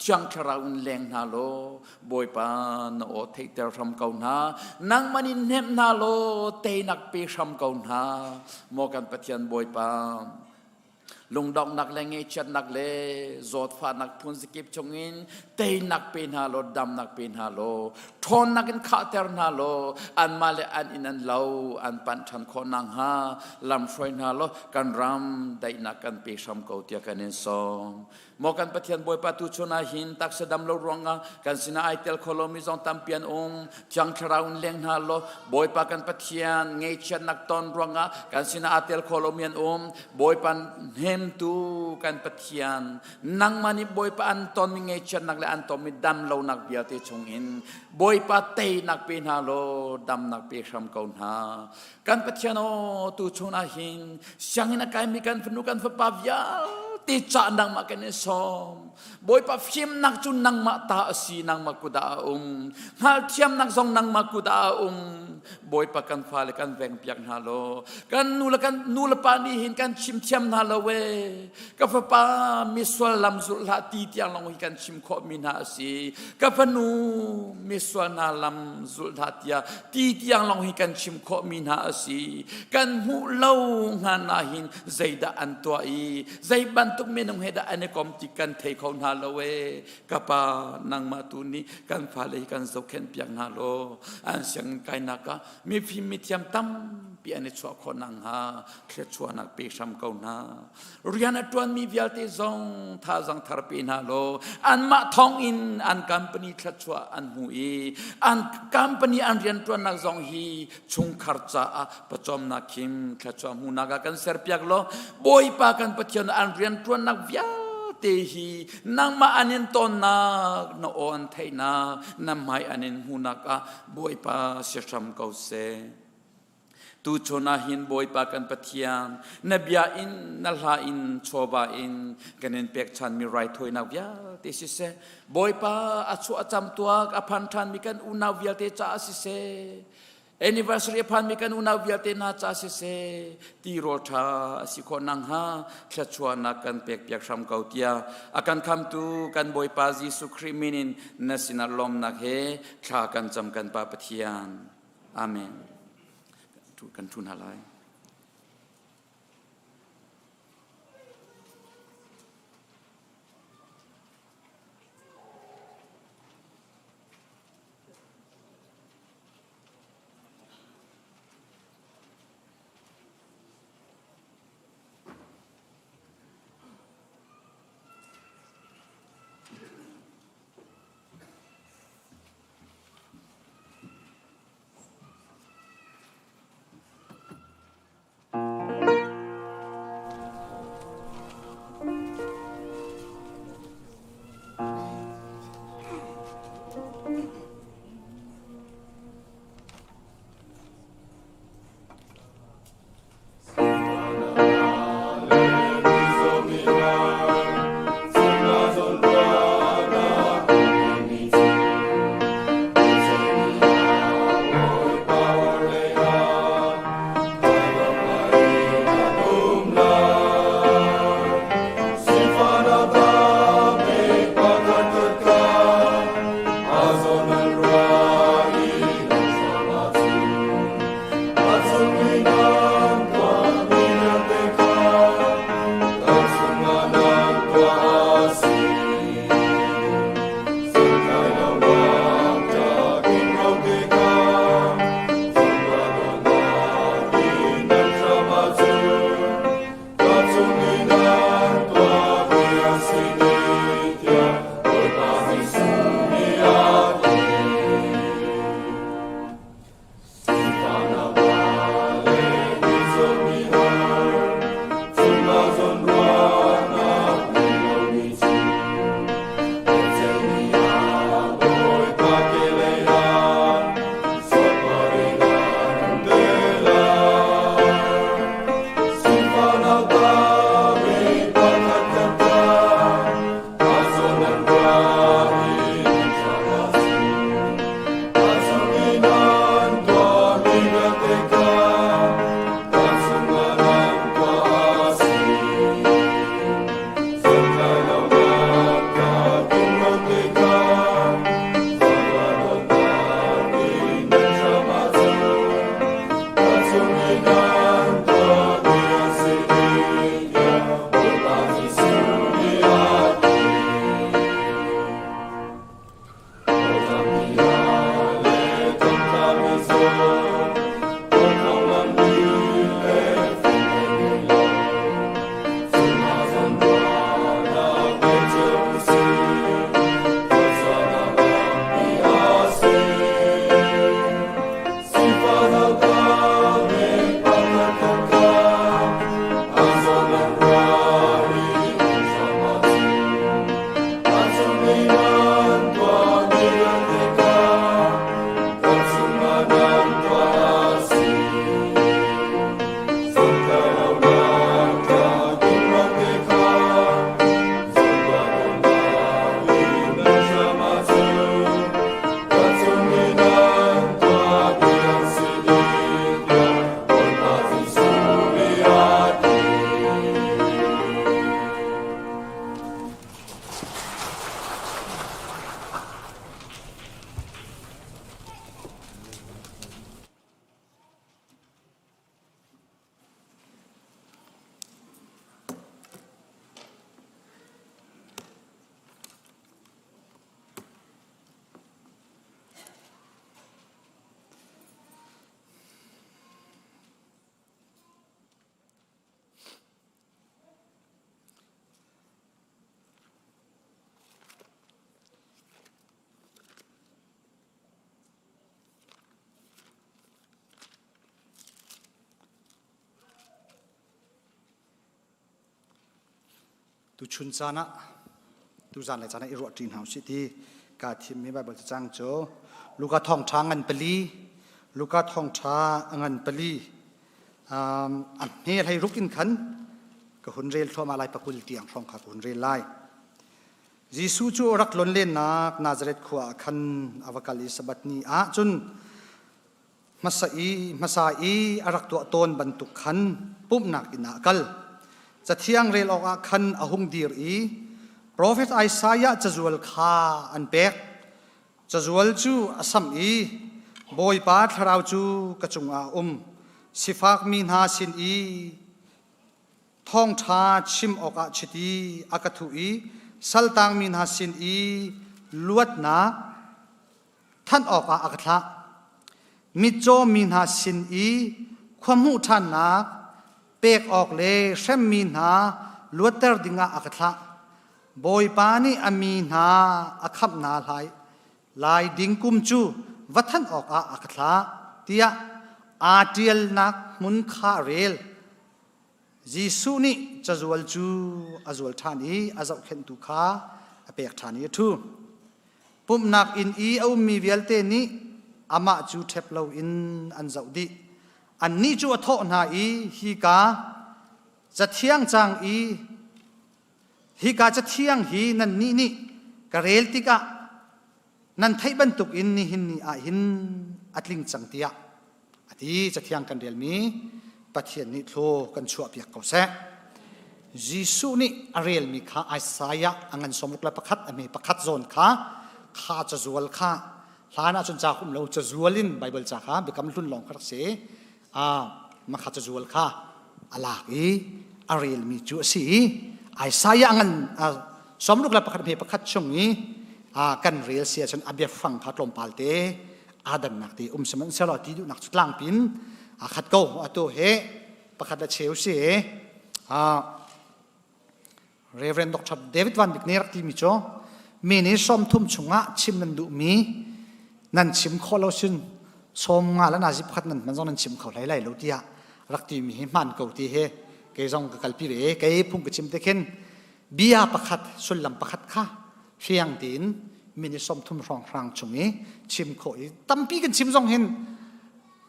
Thiang Thlarau in leng hna law Bawipa na aw theihter hram ko hna nangmah nih hnemh hna law teinak pe hram ko hna maw kan Pathian Bawipa lungdonghnak le ngaihchiatnak le zawtfahnak phun zakip chungin teinak pe hna law damnak pe hna law ṭhawnnak in khahter hna law anmah le an inn an lo an panh ṭhan khawh nakhnga lam hruai hna law kan ram daihnak kan pe hram ko tiah kan in sawm Maw kan Pathian Bawipa tu chun ah hin taksa dam lo ruangah kan sinah ai tel kho lomi zong tampi an um. Thiang Thlarau in leng hna law Bawipa kan Pathian ngeichiatnak ton ruangah kan sinah aa tel kho lomi an um. Bawipa hnemtu kan Pathian nangmah nih Bawipa an tonmi ngeichiatnak le an tonmi dam lonak vialte chungin Bawipa teinak pe hna law damnak pe hram ko hna. Kan Pathian aw tu chun ah hin sianginn a kaimi kan fanu kan fapa vialte. Vialte ca nangmah kan in sawm. Bawipa fimnak cu nangmah ta a si, nangmah kut ah a um. Hngalhthiamnak zong nangmah kut ah a um. Bawipa kan fale kan vengpiak hna law, kan nu le kan nu le pa nih hin kan chim thiam hna lo e. Ka fapa misual lam zulh hlah ti tiang lawng hi kan chim khawh mi hna a si. Ka fanu misual hna lam zulh hlah tiah ti tiang lawng hi kan chim khawh mi hna a si. Kan hmuh lo hngan ah hin zeidah an tuah i zei bantuk minung he dah an i kom ti kan thei kho hna lo e ka pa nangmah tu nih kan fale hi kan zohkhenh piak hna law an sianginn kainak ah mifim mithiam tampi an i chuah khawh nakhnga thluachuahnak pe hram ko hna rian a ṭuanmi vialte zong thazang thar pe hna law anmah thawng in an company thluachuah an hmu i an company an rianṭuannak zong hi chungkhar caah pawcawmnak khim thluachuah hmuhnak ah kan serpiak law Bawipa kan Pathian an rianṭuannak vialte hi nangmah an in tonnak na aw an theihnak na hmai an in hmuhnak ah Bawipa si hram ko seh. Tuchun ah hin Bawipa kan Pathian na bia in na hla in chawva in kan in pekchanmi raithawinak vialte siseh Bawipa a chuah a cam tuak a phan ṭhanmi kan unau vialte caah siseh Anniversary a phanmi kan unau vialte hna ca siseh tirawl ṭha a si khawh nakhnga thluachuahnak kan pekpiak hram ko tiah a kan khamtu kan Bawipa Jesuh Khrih min in na sinah lawmnak he thla kan cam kan Pa Pathian. Amen. Kan ṭhu hna lai. Tuchun caan ah tuzan le caan ah i ruahṭi hna usih ti kaa thimmi Baibal cacang cu Luka thawngṭha ngan pali Luka thawngṭha ngan pali a hme hlei ruk in khan ka hun rel thluahmah lai pakul tiang hrawng kha ka hun rel lai. Jesuh cu a rak tlonlennak Nazareth khua ah khan a va kal i Sabbath ni ah cun hmasa i hmasa i a rak tuah tawn bantuk khan pumhnak inn ah a kal. Cathiang rel awkah khan a hung dir i profet Isaiah cazual kha an pek. Cazual cu a samh i Bawipa thlarau cu ka cungah a um. Sifakmi hna sin i thawngṭha chim awkah chiti a ka thuh i saltangmi hna sin i luatnak thanh awkah a ka thlah. Mitcaw mi hna sin i khua hmuh ṭhannak pek awk le hremmi hna luatter dingah a ka thlah. Bawipa nih a mi hna a khamh hna lai lai ding kum cu va thanh awkah a ka thlah tiah aa ṭialnak hmun kha a rel. Jesuh nih cazual cu a zual ṭhan i a zohkhenhtu kha a pek ṭhan i a ṭhu. Pumhnak inn i a ummi vialte nih amah cu ṭhep loin an zoh dih. Annih cu a thawh hna i hika cathiang cang i hika cathiang hi nannih nih ka rel tikah nan theih bantukin nihin ni ah hin a tling cang tiah a ti. Cathiang kan relmi Pathian nih thlaw kan chuahpiak ko seh. Jesuh nih a relmi kha Isaiah a ngan 61 a hme pakhat zawn kha kha cazual kha hlan ahcun ca um lo cazual in Bible ca kha biakam hlun lawng kha rak si a makha cazual kha a lak i a relmi cu a si i Isaiah ngan 61 hme pakhat chung i kan rel si ahcun a biafang kha tlawmpal te aa dannak te um sihmanhsehlaw ti duhnak cu tlangpin aa khat ko atu he pakhat le cheu si Reverend Dr. David Van Bik nih rak timi cu mi nih 30 chungah chim nan duhmi nan chim khawh lo sin sawm nga le nazi pakhat nan hman zong nan chim kho hlei lai lo tiah rak timi hi hmaan ko ti he kei zong ka kalpi ve kei phung ka chim te khin bia pakhat sullam pakhat kha fiang tein minute 30 hrawnghrang chung i chim khawh i tampi kan chim zong hin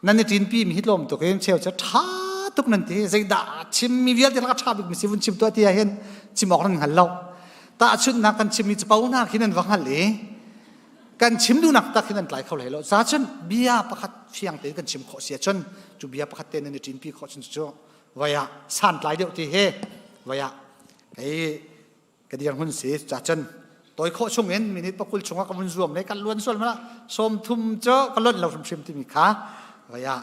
nan i ṭinpi mi hi tlawm tuk in cheu cu ṭha tuk nan ti zeidah chim mi vialte laka ṭha bik mi si vun chim tuah ti ah hin chim awk nan hngal lo tahchunhnak kan chim mi capo hna khi nan va hngal i kan chim duhnak tak hi nan tlai kho hlei lo ca cun bia pakhat fiang tein kan chim khawh si ahcun cu bia pakhat te nan i ṭinpi khawh cun cu vai ah santlai deuh ti he vai ah kei ka dirhmun si ca cun toi khawh chung in minute pakul chungah ka vun zuam le kan luan sual mana 30 cu ka lonh lo hrimhrim timi kha vai ah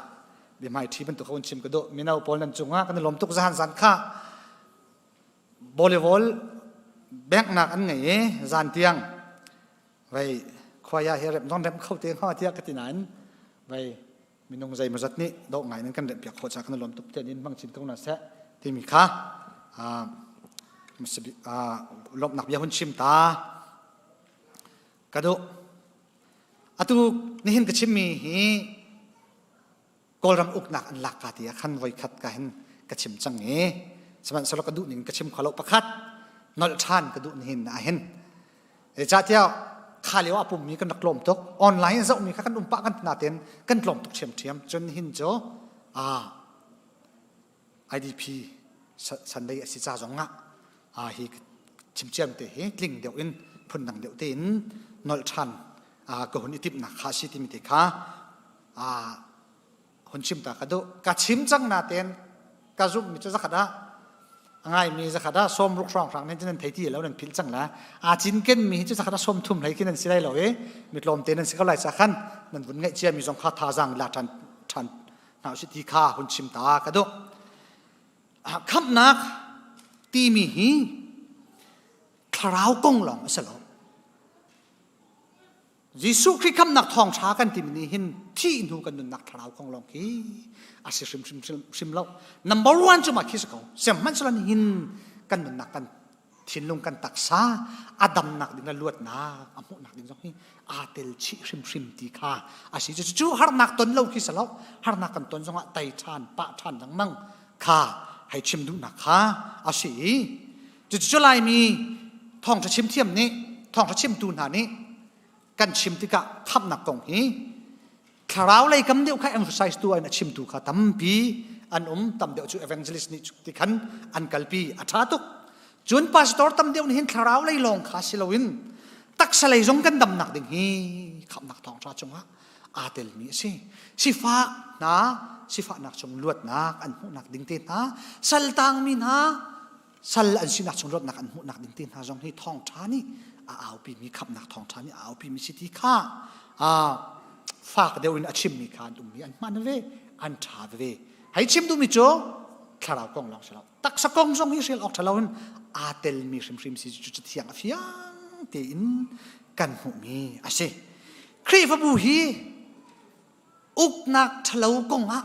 biahmai ṭhi bantuk ka vun chim ka duh mino pawl nan cungah kan i lawm tuk zahan zan kha volleyball banknak an ngei i zan tiang vai khuaya he rem zong rem kho te hnga tiah ka ti nain vai minung zeimawzat nih dawh ngai nan kan remh piak khawh ca kan lawm tuk tian in hmang chin ko na seh timi kha lawmhnak bia hun chim ta ka duh atu nihin ka chimmi hi Kawlram uknak an lak ka ti ah khan voi khat ka hin ka chim cang i sihmanhsehlaw ka duh ning ka chim kho lo pakhat nolh ṭhan ka duh nihin ah hin Zeicahtiah kha lio ah pummi kan rak tlawm tuk. Online zohmi kha kan um pah kan natein kan tlawm tuk ṭhiamṭhiam. Cun hin cu IDP Sunday a si ca zong ah hi chimciam te hi tling deuh in phundang deuh tein nolh ṭhan ka hun i timhnak kha a si timi te kha hun chim ta ka duh ka chim cang natein ka zumhmi cu zakhat ah a ngaimi zakhat ah 60 hrawng hrang nan nan thei ti lo nan philh cang la aa cinken mi hi cu zakhat ah 30 hlei khi nan si lai lo i mi tlawmte nan si ko lai ca khan nan vun ngaih cia mi zong kha thazaang la ṭhan ṭhan hna usih ti kha hun chim ta ka duh khamhnak timi hi thlarau kong lawng a si lo Jesuh Khrih khamnak thawngṭha kan timi nih hin thih hnu kan nunnak thlarau kong lawng khi a si hrimhrim hrim lo. Number one cu mah khi si ko. Sihmanhsehlaw nihin kan nunnak kan thinlung kan taksa a damnak ding le luatnak a hmuhnak ding zong hi aa tel chih hrimhrim ti kha a si. Cucu harnak ton lo khi si lo. Harnak kan ton zongah tei ṭhan, pah ṭhan lengmang kha hei chim duhnak kha a si i. Cucu Laimi thawngṭha chim thiam nih thawngṭha chimtu hna nih kan chim tikah khamhnak kong hi thlarau lei kam deuh kha emphasize tu in a chimtu kha tampi an um. Tam deuh cu evangelist nih ti khan an kalpi, a ṭha tuk. Cun pastor tam deuh nih hin thlarau lei lawng kha si loin taksa lei zong kan damnak ding hi khamhnak thawngṭha cungah aa telmi a si. Sifak hna sifahnak chung luatnak an hmuhnak ding te hna, saltangmi hna sal an sinak chung luatnak an hmuhnak ding te hna zong hi thawngṭha nih a aupimi, khamhnak thawngṭha nih a aupimi si ti kha fak deuh in a chimmi kha an ummi an hman ve, an ṭha veve. Hei chim duhmi cu thlarau kong lawng si lo, taksa kong zong hi hrial awk ṭha loin aa telmi hrimhrim si cu cathiang a fiang tein kan hmuhmi a si. Khrihfabu hi uknak ṭhalo kongah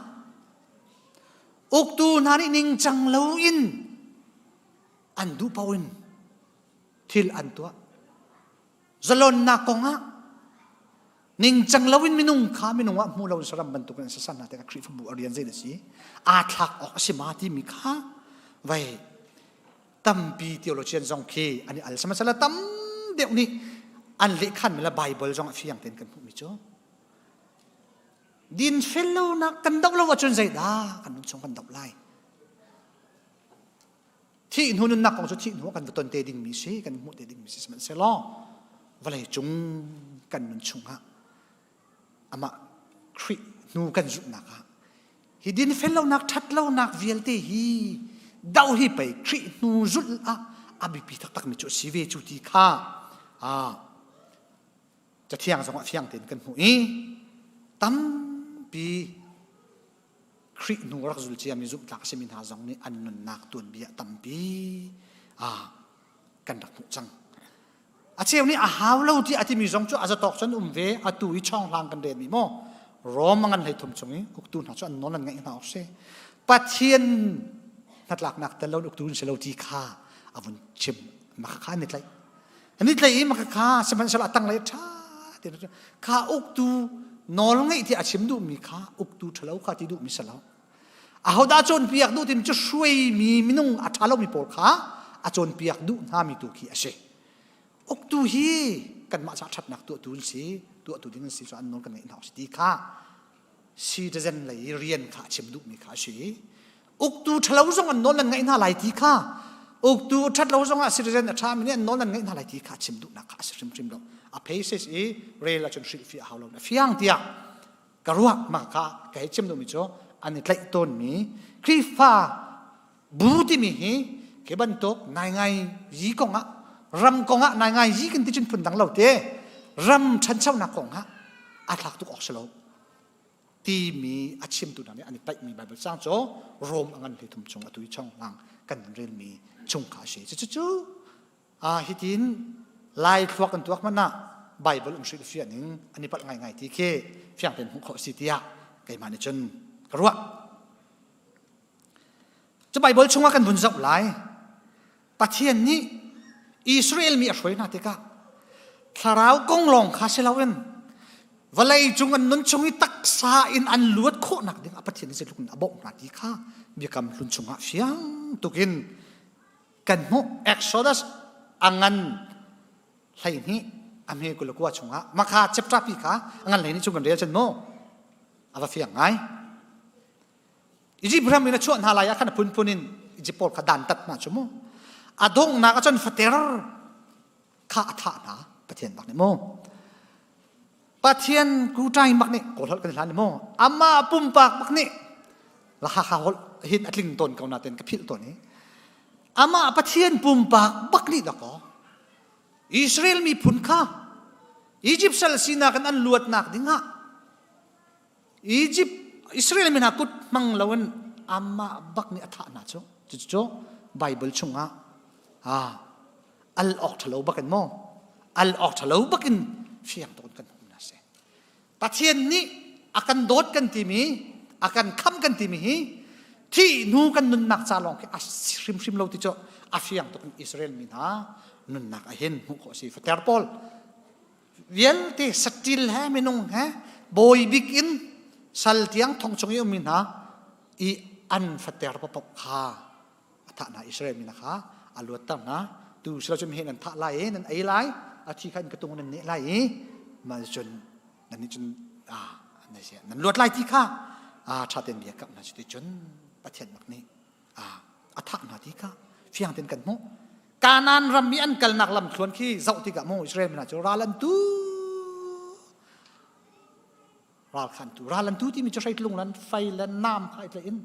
uktu hna nih ningcang loin an duh paoh in thil an tuah. Zalonnak kongah ningcang loin minung kha minung ah hmu loin saram bantukin an sasan hna tikah Khrihfabu a rian zei a si, aa thlak awk a si ma timi kha vai tampi theologian zong khi an i al. Sihmanhsehlaw tam deuh nih an lehkhanmi le Bible zong a fiang tein kan hmuhmi cu dinfel lonak kan doh lo ahcun zeidah kan nun chung kan doh lai? Thih hnu nunnak kong cu thih hnu kan va ton te dingmi si, kan hmuh te dingmi si. Sihmanhsehlaw vawlei cung kan nun chungah amah Khrih hnu kan zulhnak ah hi dinfel lonak, ṭhat lonak vialte hi doh hi pei Khrih hnu zulh ah a biapi taktakmi cu a si ve cu ti kha Cathiang zong ah fiang tein kan hmuh i tampi Khrih hnu rak zul ciami zumhtlak a simi hna zong nih an nunnak tuanbia tampi kan rak hmuh cang. A cheu nih a hau lo ti a timi zong cu a zatawk cun um ve. Atu i chawnghlang kan relmi maw Rom a ngan 13 chung i uktu hna cu an nawl an ngaih hna awk si. Pathian hnatlaknak tel lo uktu an si lo ti kha a vun chim. Mah kha an i tlaih. An i tlaih i mah kha sihmanhsehlaw a tanglei ṭha tein kha uktu nawl ngeih ti a chim duhmi kha uktu ṭhalo kha ti duhmi si lo. Ahodah cawnpiak duh timi cu hruaimi minung a ṭha lomi pawl kha a cawnpiak duh hnami tu khi a si. Uktu hi kanmah caah ṭhatnak tuahtu an si, tuahtu ding an si cu an nawl kan ngaih hna awk si ti kha citizen lei rian kha a chim duhmi kha a si. Uktu ṭhalo zong an nawl nan ngaih hna lai ti kha, uktu ṭhat lo zong ah citizen a ṭhami nih an nawl nan ngaih hna lai ti kha a chim duhnak kha a si hrimhrim lo. A phases i rel ahcun hrilhfiah a hau lo. A fiang tiah ka ruah. Mah kha ka hei chim duhmi cu an i tlaih tawnmi Khrihfa bu timi hi khi bantuk ngaingai yi kong ah, ram kong ah ngaingai yi kan ti cun phun dang lo te, ram ṭhanchonak kong ah aa thlak tuk awk si lo timi a chimtu hna nih an i tlaihmi Bible caang cu Rom a ngan 33 chung atu i chonghlang kan relmi chung kha a si. Cucu hitin Lai thluak kan tuak hmanh ah Bible um hrilhfiah ning an i palh ngaingai ti khi fiang tein hmuh khawh a si tiah keimah nih cun ka ruah. Cu Bible chungah kan vun zoh lai. Pathian nih Israel mi a hruai hna tikah thlarau kong lawng kha si loin vawlei cung an nun chung i taksa in an luat khawhnak ding ah Pathian nih zeitluk in a bawmh hna ti kha biakam hlun chungah fiang tukin kan hmuh. Exodus a ngan 12 a hme 29 chungah makha chapter pi kha a ngan 12 chung kan rel cun mu a va fiang ngai. Egypt ram in a chuah hna lai ah khan a phunphun in Egypt pawl kha dantat hna cu mu. A donghnak ah cun fater kha a thah hna Pathian bak nih mu. Pathian kutai bak nih kawl holh kan hlan mu. Amah pumpak bak nih la ha ha holh hin a tling tawn ko nain ka philh tawn i amah Pathian pumpak bak nih dakaw Israel miphun kha Egypt sal sinak in an luatnak dingah Egypt Israel mi hna kut hmang loin amah bak nih a thah hna cu. Cucu Bible chungah al awk ṭhalo bakin maw al awk ṭhalo bakin fiang tuk in kan hmuh na si. Pathian nih a kan dawt kan timi, a kan kham kan timi hi thih hnu kan nunnak ca lawng khi a hrimhrim lo ti cu a fiang tuk in Israel mi hna nunnak ah hin hmuh khawh a si. Fater pawl vialte saṭil he minung he bawi bik in sal tiang thong chung i ummi hna i an fater paoh kha a thah hna. Israel mi hna kha. a luatter hna. Tu silo cun he nan thah lai i nan ei lai, a thi kha in ka tung nan neh lai i mah cun nan nih cun nan luat lai ti kha ṭha tein bia kamh hna cuti cun Pathian bak nih a thah hna ti kha fiang tein kan hmuh. Kanaan ram i an kalnak lam thluan khi zoh tikah mu Israel mi hna cu ral an tu ral kha an tu ral an tu timi cu hreitlung lan fei le nam kha i tlaih in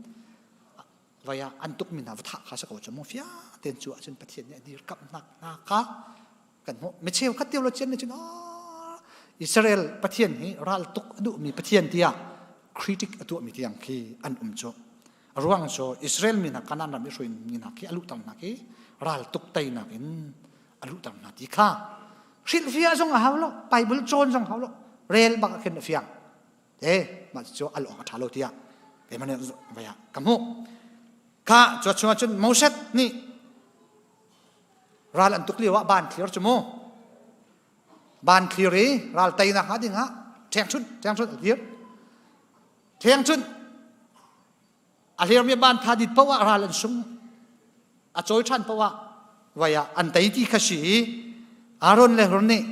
vai ah an tukmi hna va thah kha si ko cu mu fiang tein cu ahcun Pathian nih a dirkamhnak hna kha kan hmuh mi cheukhat theologian nih cun Israel Pathian hi ral tuk a duhmi Pathian tiah critic a tuahmi tiang khi an um cu a ruang cu Israel mi hna Kanaan ram i hruai mi hna khi a luhter hna khi ral tuk teinak in a luhter hna ti kha hrilhfiah zong a hau lo Bible cawn zong hau lo rel bak ah khin a fiang e mah cu al awk a ṭha lo tiah keimah nih vai ah ka hmuh kha cu chungah cun Moses nih ral an tuk lio ah ban thlir cu mu ban thlir i ral teinak hnga ding ah ṭhengchunh ṭhengchunh a thlir ṭhengchunh a hlirmi ban tha dit paoh ah ral an sung a cawi ṭhan paoh ah vai ah an tei ti kha si i Aaron le Hur nih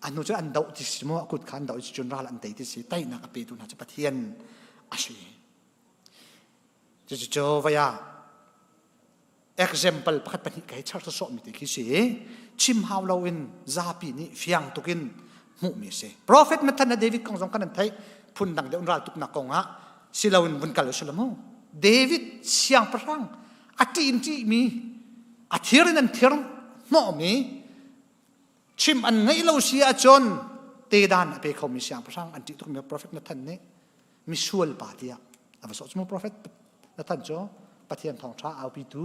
a hnu cu an doh ti si mu a kut kha an doh cun ral an tei ti si teinak a petu hna cu Pathian a si cucu vai ah example pakhat pahnih ka hei char sawsawhmi te khi si chim hau loin zapi nih fiang tukin hmuhmi a si prophet Nathan le David kong zong kan an theih phun dang deuh ral tuknak kong ah siloin vun kal usila mu David siangpahrang a ṭih in ṭihmi a thir in an thir hnawhmi chim an ngeih lo si ahcun tedan a pe khomi siangpahrang an ṭih tukmi prophet Nathan nih misual pa tiah a va sawh cu prophet Nathan cu Pathian thawngṭha aupitu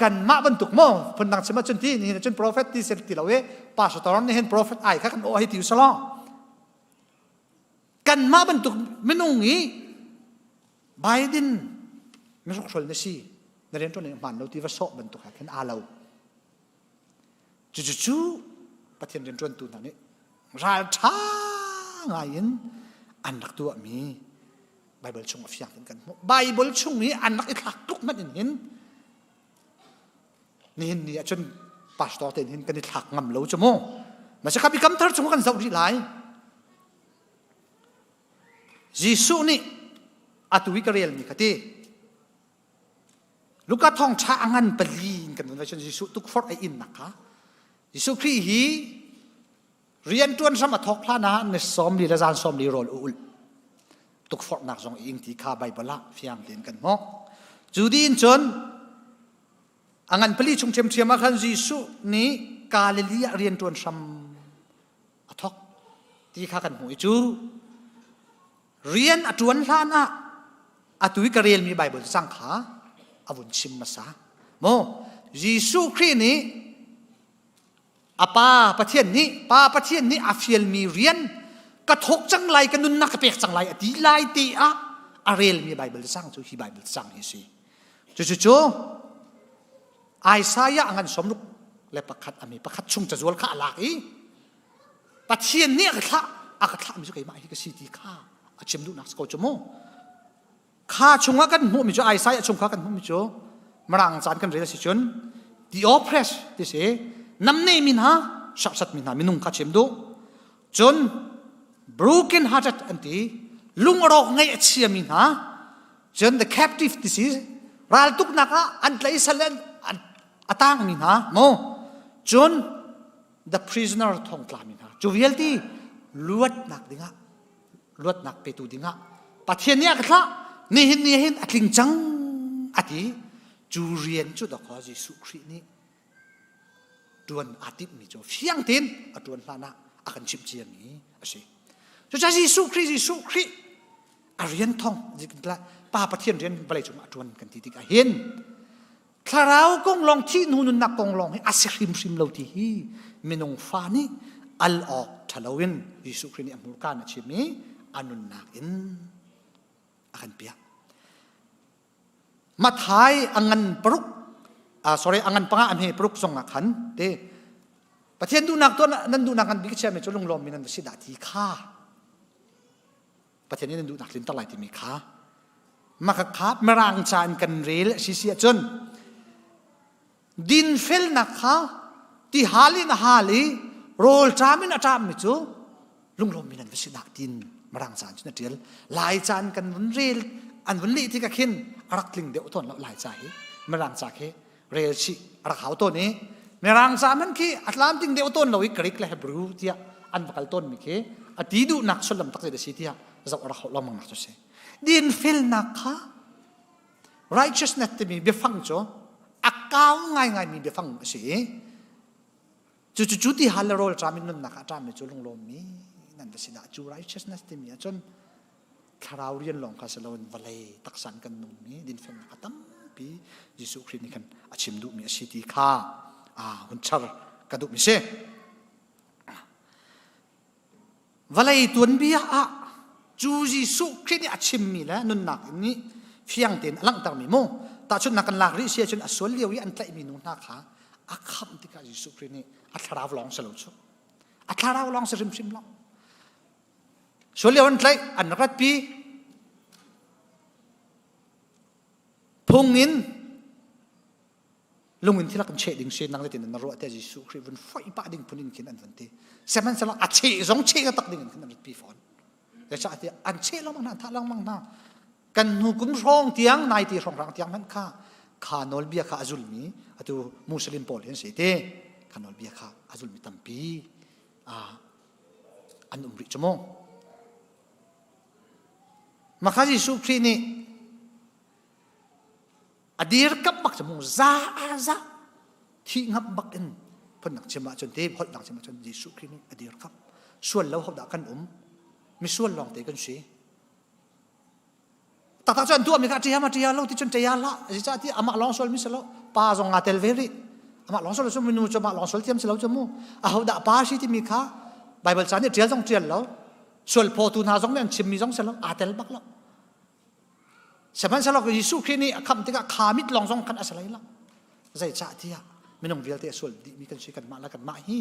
kanmah bantuk maw phundang chim ahcun ti nihin cun prophet ti sel ti lo i pastor nih hin prophet ai kha kan aw hei ti usalaw kanmah bantuk minung i Biden mihrokhrol na si na rianṭuan ning hmaan lo ti va sawh bantuk ha khin aa lo Cucu Pathian rianṭuantu hna nih ralṭha ngai in an rak tuahmi Baibal chung a fiang in kan hmuh. Baibal chung i an rak i thlak tluk hmanh in hin nihin ni ahcun pastor te hin kan i thlak ngam lo cu mu. Mase kha biakam thar chung kan zoh rih lai. Jesuh nih atu i ka relmi kha ti Luka thawngṭha a ngan pali in kan vun cun Jesuh tukforh a innak kha Jesuh Khrih hi rianṭuan hram a thawk hlan ah ni 40 le zan 40 rawl a ulh tukforhnak zong i ing ti kha Baibal ah fiang tein kan hmuh. Cu dih in cun a ngan pali chung ṭhiamṭhiam ah khan Jesuh nih Galilee ah rianṭuan hram a thawk ti kha kan hmuh i cu rian a ṭuan hlan ah atu i ka relmi Baibal cang kha a vun chim hmasa. Maw Jesuh Khrih nih a Pa Pathian nih Pa Pathian nih a fialmi rian ka thawk cang lai ka nunnak ka pek cang lai a ti lai te ah a relmi Baibal cang cu hi Baibal cang hi si. Cucu cu Isaiah a ngan 61 ami pakhat chung cazual kha a lak i Pathian nih a ka thlah a ka thlahmi cu keimah hi ka si ti kha a chim duhnak si ko cu mu kha chungah kan hmuhmi cu Isaiah chung kha kan hmuhmi cu mirang caan kan rel si cun the oppressed ti si namne mi hna serhsat mi hna minung kha chim duh cun broken hearted an ti lungrawk ngaih a chia mi hna cun the captive ti si raltuknak ah an tlai sal a tang mi hna mu cun the prisoner thongtlami hna cu vialte luatnak dingah luatnak petu dingah Pathian nih a ka thlah nihin ni hin a tling cang a ti cu rian cu dakaw Jesuh Khrih nih tuan aa timhmi cu fiang tein a tuan hlan ah a kan chimh ciami a si cucaah Jesuh Khrih Jesuh Khrih a rian thong Pa Pathian rian vawlei cungah a tuan kan ti tikah hin Thlarau kong lawng thih hnu nunnak kong lawng hi a si hrimhrim lo ti hi minung fa nih al awk ṭhalo in Jesuh Khrih nih a hmurka in a chim i a nunnak in a kan piak. Mathai a ngan paruk sorry a ngan panga a hme paruk zong ah khan te Pathian duhnak tuah nan duhnak ngan bik chiami cu lunglawm mi nan va si dah ti kha Pathian nih nan duhnak tlinter lai timi kha maka kha mirang ca in kan rel si si ahcun. Dinfelnak kha ti hal in a hal i rawlṭam in a ṭammi cu lunglawmmi nan va si dah tiin Mirang ca cun a ṭial. Lai ca in kan vun rel an vun leh tikah khin a rak tling deuh tawn lo Lai ca hi Mirang ca khi rel chih a rak hau tawn i Mirang ca hmanh khi a tlamtling deuh tawn lo i Greek le Hebrew tiah an va kal tawnmi khi a ti duhnak sullam tak zei a si tiah zoh a rak hauh lengmang nak cu si. Dinfelnak kha righteousness timi biafang cu a kau ngaingaimi biafang a si i cucu cu ti hal le rawl ṭam in nunnak ah ṭammi cu lunglawmmi nan va si dah cu righteousness timi ahcun thlarau rian lawng kha si loin vawlei taksa in kan nungmi dinfelnak a tampi Jesuh Khrih nih khan a chim duhmi a si ti kha hun char ka duhmi si. Vawlei tuanbia ah cu Jesuh Khrih nih a chimmi le nunnak nih fiang tein a langhtermi mu tahchunhnak kan lak rih si ahcun a sual lio i an tlaihmi nu hna kha a khamh tikah Jesuh Khrih nih a thlarau lawng si lo cu a thlarau lawng si hrimhrim lo sual lio an tlaih an ratpi phung in lung in thil kan cheh ding si nang le tin na ruah te Jesuh Khrih vun foih pah ding phun in khin an vun ti sihmanhsehlaw a cheh zong cheh ka tak ding in khin an rat pi fawn zeicah tiah an cheh lengmang hna an thah lengmang hna kan hnu kum hrawng tiang nai ti hrawng hrang tiang hmanh kha kha nawlbia kha a zulmi atu Muslim pawl hi an si te kha nawlbia kha a zulmi tampi an um rih cu mu Makha Jesuh Khrih nih a dirkamh bak cu mu za a za thih ngam bak in phundang chim ahcun te holh dang chim ahcun Jesuh Khrih nih a dirkamh sual lo hodah kan um misual lawng te kan si taktak cu an tuahmi kha ṭia ma ṭia lo ti cun ṭia hlah zeicah ti amah lawng sual mi si lo pa zong aa tel ve rih amah lawng sual cu minu cu amah lawng sual thiam si lo cu mu ahodah pa si timi kha Bible ca nih ṭial zong ṭial lo sual phawtu hna zong nih an chimmi zong si lo aa tel bak lo Sihmanhsehlaw Jesuh Khrih nih a khamh tikah kha mit lawng zong khan a si lai lo. Zeicah tiah minung vialte a sual dihmi kan si kanmah le kanmah hi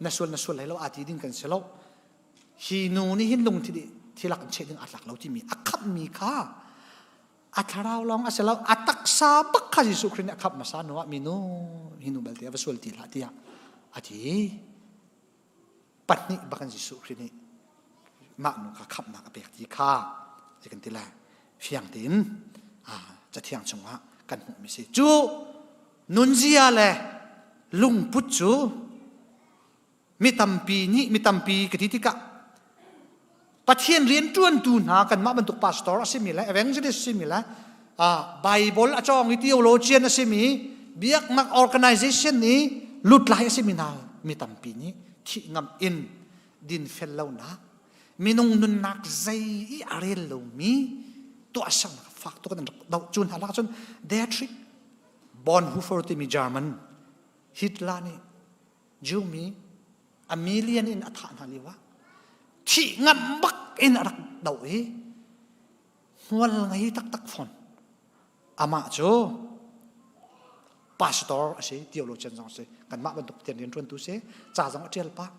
na sual na sual lai lo aa ti ding kan si lo. Hi nu nih hin lungthi thilak in cheh ding aa tlak lo timi a khamhmi kha a thlarau lawng a si lo a taksa bak kha Jesuh Khrih nih a khamh hmasa hnu ah minu hi nu belte a va sual ti hlah tiah a ti. Pahnih bak in Jesuh Khrih nih mah nu kha khamhnak a pek ti kha zei kan ti lai fiang tein cathiang chungah kan hmuhmi si cu nunzia le lungput cu mi tampi nih mi tampi ka ti tikah Pathian rianṭuantu hna kanmah bantuk pastor a simi le evangelist a simi le Bible a cawng i theologian a simi biaknak organization i lutlai a simi hna mi tampi nih thih ngam in dinfel lonak minung nunnak zei i a rel lomi tuahsernak fak tuk in an rak doh cu hna lakah cun Dietrich Bonhoeffer timi German Hitler nih Jew mi a million in a thah hna lio ah thih ngam bak in a rak doh i hmual ngei taktak fawn amah cu pastor a si theologian zong a si kanmah bantuk tian rian ṭuantu si ca zong a ṭial pah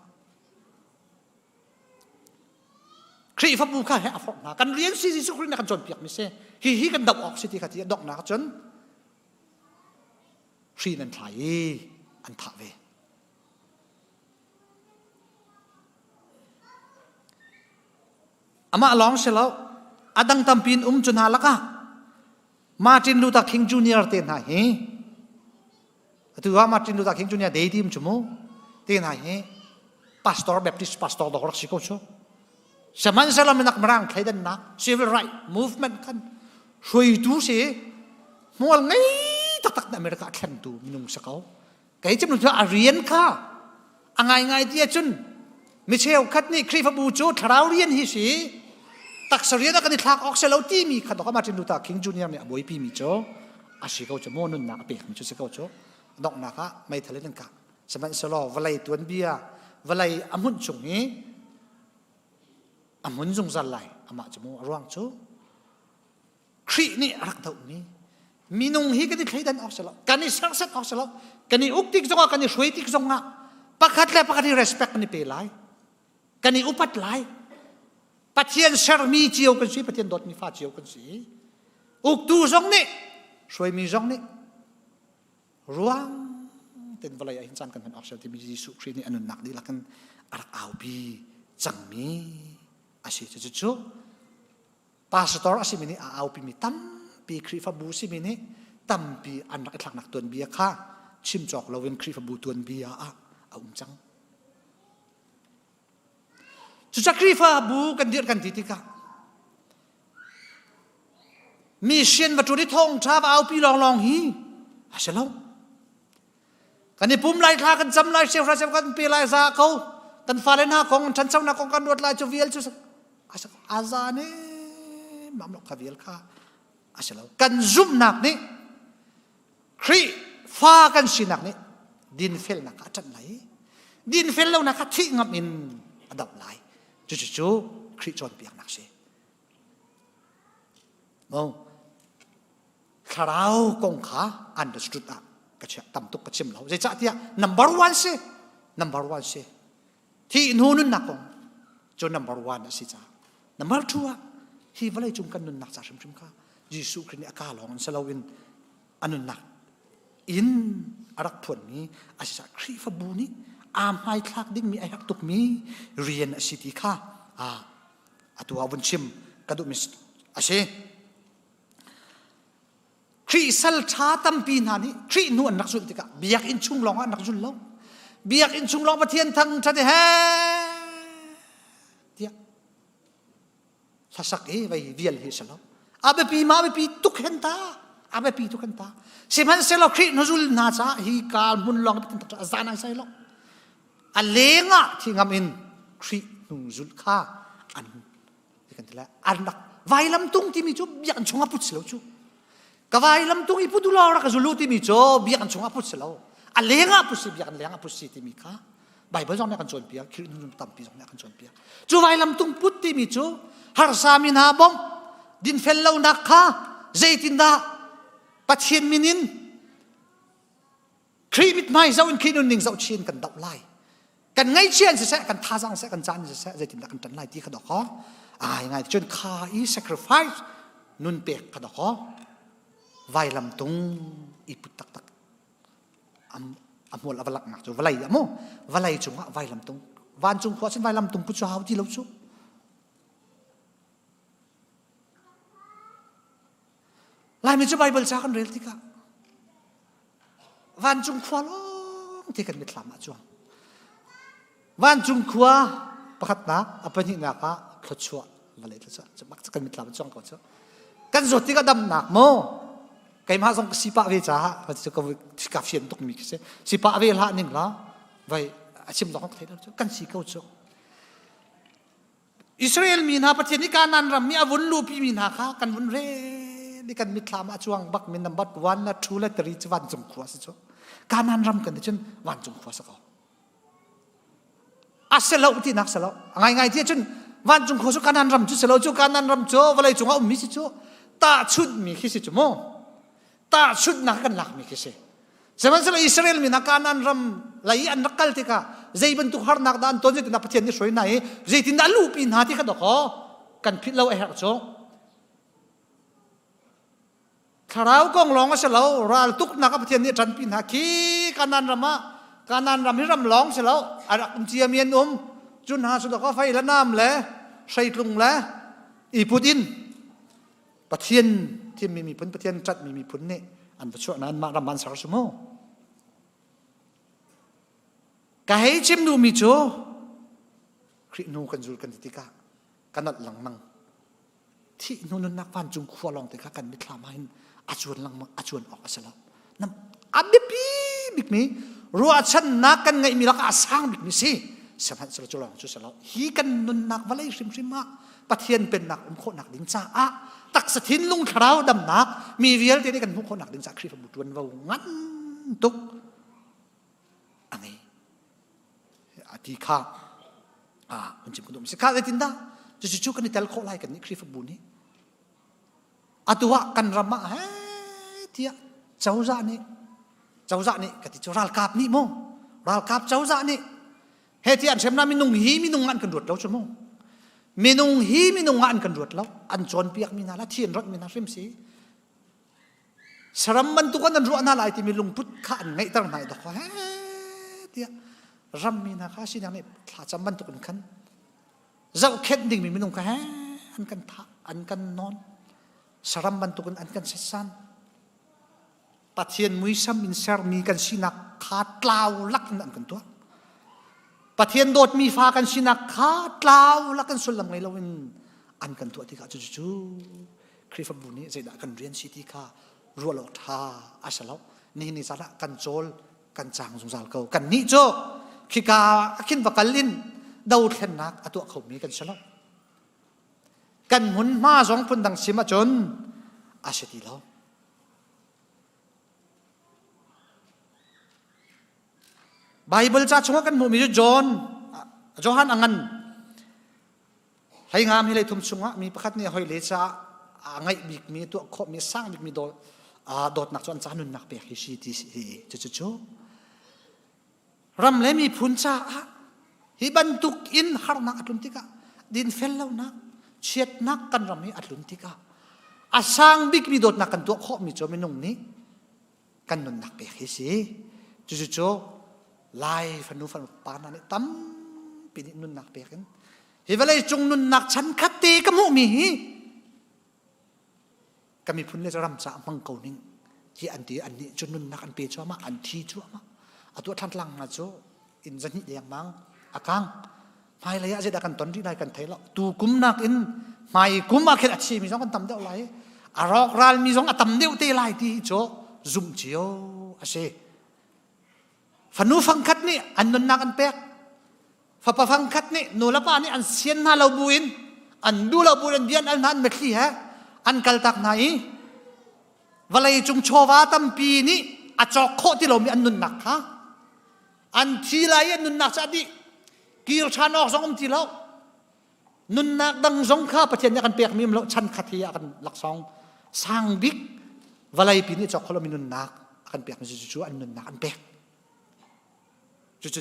Khrihfabu kha he a forh hna kan rian si Jesuh Khrih nih kan cawnpiak mi si hi hi kan doh awk si ti kha ti donghnak cun hri nan thlai i an thah ve Amah lawng si lo, a dang tampi in um cu hna lakah Martin Luther King Jr. te hna hi atu ah Martin Luther King Jr. day tim cu mu te hna hi pastor Baptist pastor dok rak si ko cu sihmanhsehlaw minak mirang thleidannak civil right movement khan hruaitu si hmual ngei taktak na America a thlengtu minung si ko Kei cu a rian kha a ngaingai ti ahcun mi cheukhat nih Khrihfabu cu thlarau rian hi si taksa rian ah kan i thlak awk si lo timi kha dok Martin Luther King Jr. nih a buaipi mi cu a si ko cu maw nunnak a pek mi cu si ko cu donghnak ah meithal in an kah sihmanhsehlaw vawlei tuanbia vawlei a hmunh chung hi a hmun zungzal lai amah cu mu a ruang cu Khrih nih a rak dohmi minung hi kan i thleidan awk si lo kan i serhsat awk si lo kan i uk tik zongah kan i hruai tik zongah pakhat le pakhat i respect kan i pe lai kan i upat lai Pathian sermi cio kan si Pathian dawtmi fa cio kan si uktu zong nih hruaimi zong nih ruang. tein vawlei ah hin caan kan hman awk si timi Jesuh Khrih nih a nunnak dihlak in a rak aupi cangmi a si. Cucu pastor a simi nih a aupimi tampi Khrihfabu simi nih tampi an rak i thlaknak tuanbia kha chim cawk loin Khrihfabu tuanbia ah a um cang. Cucaah Khrihfabu kan dirh kan ti tikah mission va ṭuan i thawngṭha va aupi lawnglawng hi a si lo. Kan i pum lai thla kan cam lai seuhra seu kan pe lai za ko kan fale hna kong ṭhanchonak kong kan ruat lai cu vial cu a za ne mam lo kha vial kha a si lo. Kan zumhnak nih Khrih fa kan sinak nih dinfelnak kha a ṭanh lai i dinfel lonak kha thih ngam in a doh lai. Cucu cu Khrih cawnpiaknak si. Mo thlarau kong kha understood ah ka chiah tam tuk ka chim lo. Zeicahtiah number one si, number one si. Thih hnu nunnak kong cu number one a si caah. Number two ah hi vawlei cung kan nunnak ca hrimhrim kha Jesuh Khrih nih a ka lawng in si loin a nunnak in a rak phuanmi a si caah Khrihfabu nih aa hmaithlak dingmi a herh tukmi rian a si ti kha atu ah vun chim ka duhmi a si. Khrih sal ṭha tampi hna nih Khrih hnu an rak zulh tikah biakinn chung lawng ah an rak zul lo. Biakinn chung lawng Pathian thangṭhat i he tiah hlasak i vei vial hi si lo. A biapi ma biapi tuk hen ta. A biapi tuk hen ta. Sihmanhsehlaw Khrih hnuzul hna caah hi ka hmun lawng Pathian thangṭhat a zan ai sai lo. A leng ah thi ngam in Khrih hnu zulh kha an kan ti lai an rak vailam tung timi cu biakinn chungah put si lo cu ka vailam tung i put ulaw rak zulu timi cu biakinn chungah put si lo a lengah put si biakinn lengah put si timi kha Bible zong nih a kan cawnpiak Khrih nun tampi zong nih a kan cawnpiak cu vailam tung put timi cu harsa mi hna bawmh dinfel lonak kha zeitindah Pathian min in Khrih mithmai zoh in Khrih nunning zoh chin kan doh lai. Kan ngaihchia in siseh, kan thazaang siseh, kan caan in siseh, zeitindah kan ṭan lai ti kha dok aw. Ai ngai cun kha i sacrifice nun pek kha dok aw. Vailam tung i put taktak a hmual a va laknak cu vawlei a mu vawlei cungah vailam tung vancung khua cun vailam tung put cu hau ti lo cu Laimi cu Baibal ca kan rel tikah vancung khua lawng te kan mitthlam ah cuang. Vancung khua pakhatnak a pahnihnak ah thluachuah vawlei thluachuah cu bak kan mitthlam ah cuang ko cu. Kan zawt tikah damnak maw keimah zong ka sipah ve caah ka ka fian tukmi khi si sipah ve hlah ning la vai a chim zong ka thei lo cu kan si ko cu Israel mi hna Pathian nih Kanaan ram i a vun luhpimi hna kha kan vun rel i kan mitthlam ah a cuang bak mi number one le two le three cu vancung khua si cu. Kanaan ram kan ti cun vancung khua si ko. A si lo tinak si lo. A ngaingai ti cun vancung khua cu Kanaan ram cu si lo cu Kanaan ram cu vawlei cung ah ummi si cu tahchunhmi khi si cu mu. Tahchunhnak kan lakmi khi si. Sihmanhsehlaw Israel mi hna Kanaan ram lei i an rak kal tikah zei bantuk harnak dah an ton zeitindah Pathian nih hruai hna i zeitindah a luhpi hna ti kha dawkaw kan philh lo a herh cu. Thlarau kong lawng a si lo raltuknak a Pathian nih a ṭanpi hna khi Kanaan ram ah Kanaan ram hi ram lawng si lo a rak um ciami an um cu hna cu dawkaw fei le nam le hreitlung le i put in Pathian thimmi miphun Pathian ṭanhmi miphun nih an va chuah nain mah ram an ser su mu. Ka hei chim duhmi cu Khrih hnu kan zul kan ti tikah ka nolh lengmang. Thih hnu nunnak vancung khua lawng te kha kan mitthlam ah hin a cuan lengmang a cuan awk a si lo. A biapi bikmi ruahchannak kan ngeihmi lakah a sang bikmi si. Sihmanhsehlaw cu lawng cu si lo. Hi kan nunnak vawlei hrimhrim ah Pathian pennak um khawhnak ding caah taksa thinlung thlarau damnak mi vialte nih kan hmuh khawhnak ding caah Khrihfabu ṭuanvo ngan tuk a ngei. A ti kha ah hun chim ka duh si kha zeitindah cucu cu kan i tel khawh lai kan nih Khrihfabu nih atu ah kan ram ah he tiah cozah nih cozah nih ka ti cu ralkap nih mu ralkap cozah nih he ti an hrem na minung hi minung an kan ruat lo cu mu minung hi minung ah an kan ruat lo an cawnpiak mi hna la thi an rawnh mi hna hrim si. Saram bantuk an ruah hna lai timi lungput kha an ngeihter hna i dawk he tiah rammi hna kha sinak nih thlacam bantuk in khan zohkhenh dingmi minung kha he an kan thah an kan nawn saram bantukin an kan setsan Pathian muisam in sermi kan sinak kha tlau lak in an kan tuah Pathian dawtmi fa kan sinak kha tlau lak in sullam ngei loin an kan tuah tikah cucu cu Khrihfabu nih zeidah kan rian si ti kha ruah lo ṭha a si lo nihin ni caan ah kan cawl kan cang zungzal ko kan nih cu khika a khin va kal in dothlennak a tuah khomi kan si lo kan hmunhma zong phundang sim ahcun a si ti lo Bible ca chungah kan hmuhmi cu John Johan a ngan hlei hi leithum chungah mi pakhat nih hoi le caah a ngaih bikmi tuah khawhmi sang bikmi dawtnak cu an ca nunnak pek hi si ti hi cu cu ram le miphun caah hi bantuk in harnak a tlun tikah dinfel lonak chiatnak kan ram hi a tlun tikah a sang bikmi dawtnak kan tuah khawhmi cu minung nih kan nunnak pek hi si cucu cu lai fanu fanu pa hna nih tampi nih nunnak pek in hi vawlei cung nunnak chan khat te ka hmuhmi hi ka miphun le ram caah hmang ko ning ti an ti an nih cu nunnak an pe cuahmah an thi cuahmah atu thantlang hna cu inn zahnih lengmang a kang hmailei ah zeidah kan ton rih lai kan thei lo tu kum nakin hmai kum ah khin a thi mi zong kan tam deuh lai a rawk ral mi zong a tam deuh te lai ti cu zumh cio a si fanu fangkhat nih an nunnak an pek Fapa fangkhat nih nu le pa nih an sian hna lo buin an duh lo buin an bia an al hna an mitthli he an kaltak hna i vawlei cung chawva tampi nih a cawk khawh ti lomi an nunnak kha an thi lai i an nunnak cu a dih kir ṭhan awk zong um ti lo nunnak dang zong kha Pathian nih a kan pekmi um lo chan khat hi a kan laksawng sang bik vawlei pi nih cawk khawh lomi nunnak a kan pekmi cu an nunnak an pek Cucu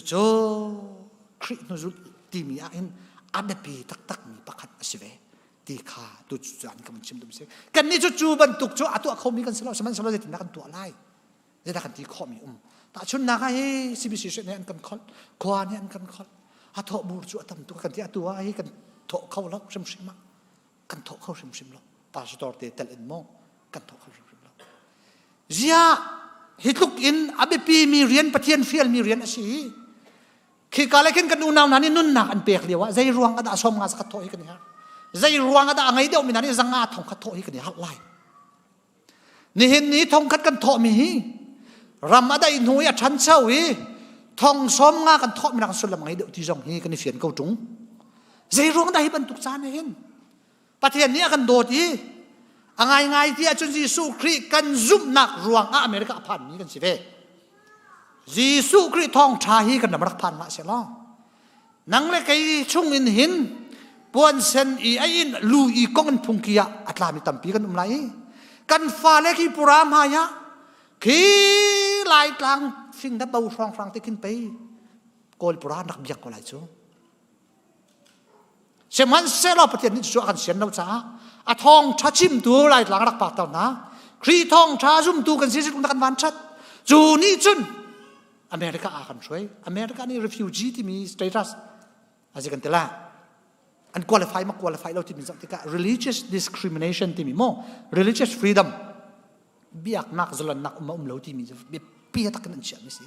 Khrih hnuzulh timi ah hin a biapi taktakmi pakhat a si ve ti kha tu cu an kan chim dum si. Kannih cu cu bantuk cu a tuah khomi kan si lo sihmanhsehlaw zeitindah kan tuah lai? Zeidah kan ti khawhmi um? Tahchunhnak ah hi CBC nih an kan kholh, khua nih an kan kholh. A thawh bur cu a tam tuk kan ti atu ah hi kan thawh kho lo hrimhrim ah kan thawh kho hrimhrim lo. Pastor te tel in maw kan thawh kho hrimhrim lo. Ziah hi tluk in a biapi mi rian Pathian fialmi rian a si. Khika le khin kan unau hna nih nunnak an pek lio ah zei ruang ah dah som nga zakhat thawh hi kan i harh. Zei ruang ah dah a ngei deuh mi hna nih zanga thong khat thawh hi kan i harh lai. Nihin ni thong khat kan thawh mi hi ram a daih hnu i a ṭhancho i thong som nga kan thawh mi nak sullam ngei deuh ti zong hi kan i fian ko ṭung. Zei ruang dah hi bantuk caan hin Pathian nih a kan dawt i a ngaingai ti ahcun Jesuh Khrih kan zumhnak ruangah America a phanmi kan si ve. Jesuh Khrih thawngṭha hi kan ram rak phan hlah seh law nang le kei chung in hin puan sen i a in lu i kong in phungki ah a tlami tampi kan um lai i kan fale khi pura hmai ah khi laitlang fing na bo hrawng hrang te khin pei kawl pura an rak biak ko lai cu Sihmanhsehlaw Pathian nih cu a kan sian lo caah a thawngṭha chimtu Laitlang rak pakter hna. Khrih thawngṭha zumtu kan si na kan van ṭhat. Cu nih cun America ah kan hruai. America nih refugee timi status a si kan ti la. An qualify ma qualify lo timi zoh tikah religious discrimination timi mo religious freedom biaknak zalonnak um um lo timi biapi tak in an chiahmi si.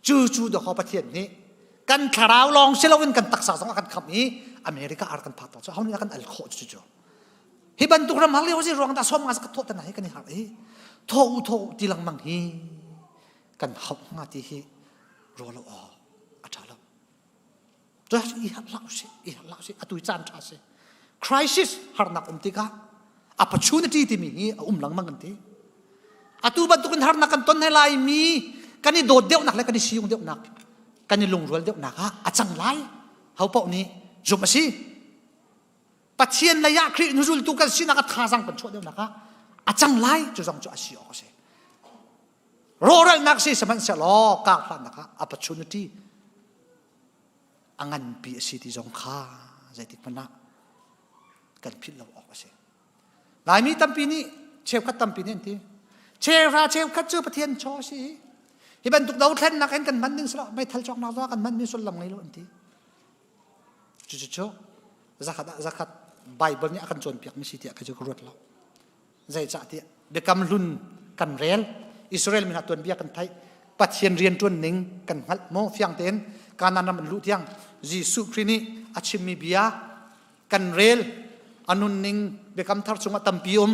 Cu cu dawkaw Pathian nih kan thlarau lawng si loin kan taksa zong a kan khamh i America ar kan phak cu ho nih a kan al khawh cu cu hi bantuk ram har lio si ruang dah som nga ka thawh tan hi kan i har i thaw u thaw u ti lengmang hi kan hauh hnga ti hi ruah lo aw a ṭha lo cu i harh hlah usih i harh hlah usih atu caan ṭha si crisis harnak um tikah opportunity timi hi a um lengmang kan ti atu bantukin harnak kan ton he lai mi kan i dawt deuhnak le kan i siung deuhnak kan i lungrual deuhnak ah a cang lai ho paoh nih zumh a si Pathian lei ah Khrih hnuzultu kan sinak a thazang kan chuah deuhnak ah a cang lai cu zong cu a si awk a si rawhralnak si sihmanhsehlaw karhlannak ah opportunity a nganpi a si ti zong kha zeitik hmanh ah kan philh lo awk a si. Laimi tampi nih Cheukhat tampi nih an ti. Cheuhra cheukhat cu Pathian chaw a si. Hi bantuk dothlennak in kan hman ding si lo, meithal cawknak zong kan hmanmi sullam ngei lo an ti. Cucu zakhat ah zakhat Bible nih a kan cawnpiakmi si tiah kei cu ka ruat lo. Zeicahtiah biakam hlun kan rel, Israel mi hna tuanbia kan theih, Pathian rianṭuan ning kan hngalh maw fiang tein Kanaan ram an luh tiang Jesuh Khrih nih a chimmi bia kan rel, a nunning biakam thar chungah tampi um,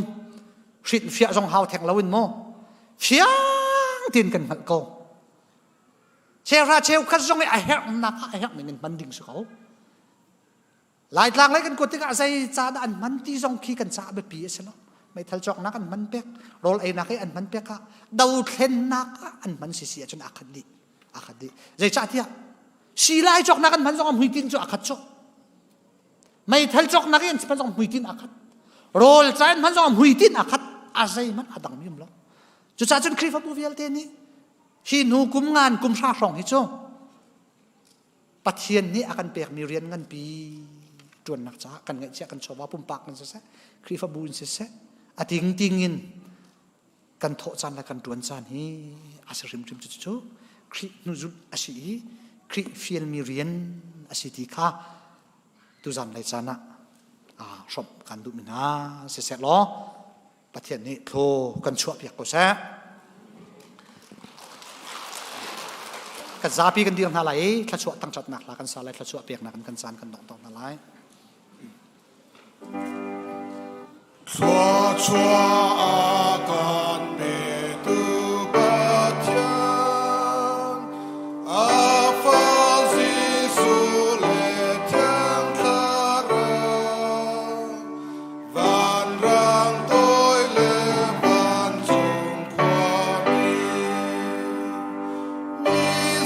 hrilhfiah zong hau theng loin maw fiang tein kan hngalh ko. Cheuhra cheukhat zong i a herhnak ah a herh ning in hman ding si ko. Laitlang lei kan kuat tikah zei ca dah an hman ti zong khi kan caah biapi a si lo. Meithal cawknak an hman pek, rawl einak i an hman pek ah dothlennak ah an hman sisi ahcun aa khat dih. Aa khat dih. Zeicahtiah silai cawknak an hman zong ah hmuitinh cu aa khat cu. Meithal cawknak i an hman zong ah hmuitinh aa khat. Rawl ca an hman zong ah hmuitinh aa khat. A zeihmanh a dangmi um lo. Cucaah cun Khrihfabu vialte nih hi hnu kum ngan kum hra hrawng hi cu Pathian nih a kan pekmi rian nganpi ṭuannak caah kan ngaihchiah kan chawva pumpak in siseh Khrihfabu in siseh a tingting in kan thawh caan le kan ṭuan caan hi a si hrimhrim cu cu Khrih hnuzulh a si i Khrih fialmi rian a si ti kha tuzan lei caan ah hrawmh kan duhmi hna siseh law Pathian nih thlaw kan chuahpiak ko seh. Kan zapi kan dir hna lai i thluachuah thangṭhatnak hla kan sa lai thluachuah peknak in kan caan kan dongh hna lai. Thluachuah a kan petu Pathian, a fa Jesuh le Thiang Thlarau, Vanrang toi le vancung khuami, mi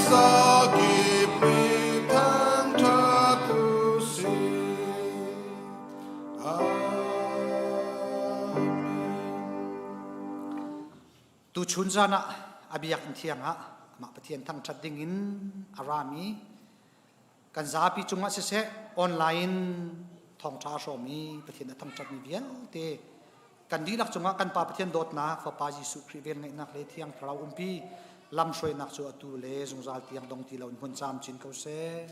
zakip nih thangṭhat u sih. Amen. Tuchun zan ah a biakinn thiang ah amah Pathian thangṭhat ding in a rami Kan zapi cungah siseh online thawngṭha a hrawmi Pathian a thangṭhatmi vialte kan dihlak cungah kan Pa Pathian dawtnak, Fapa Jesuh Khrih velngeihnak le Thiang Thlarau umpi lamhruainak cu atu le zungzal tiang dong ti loin hmun camcin ko seh.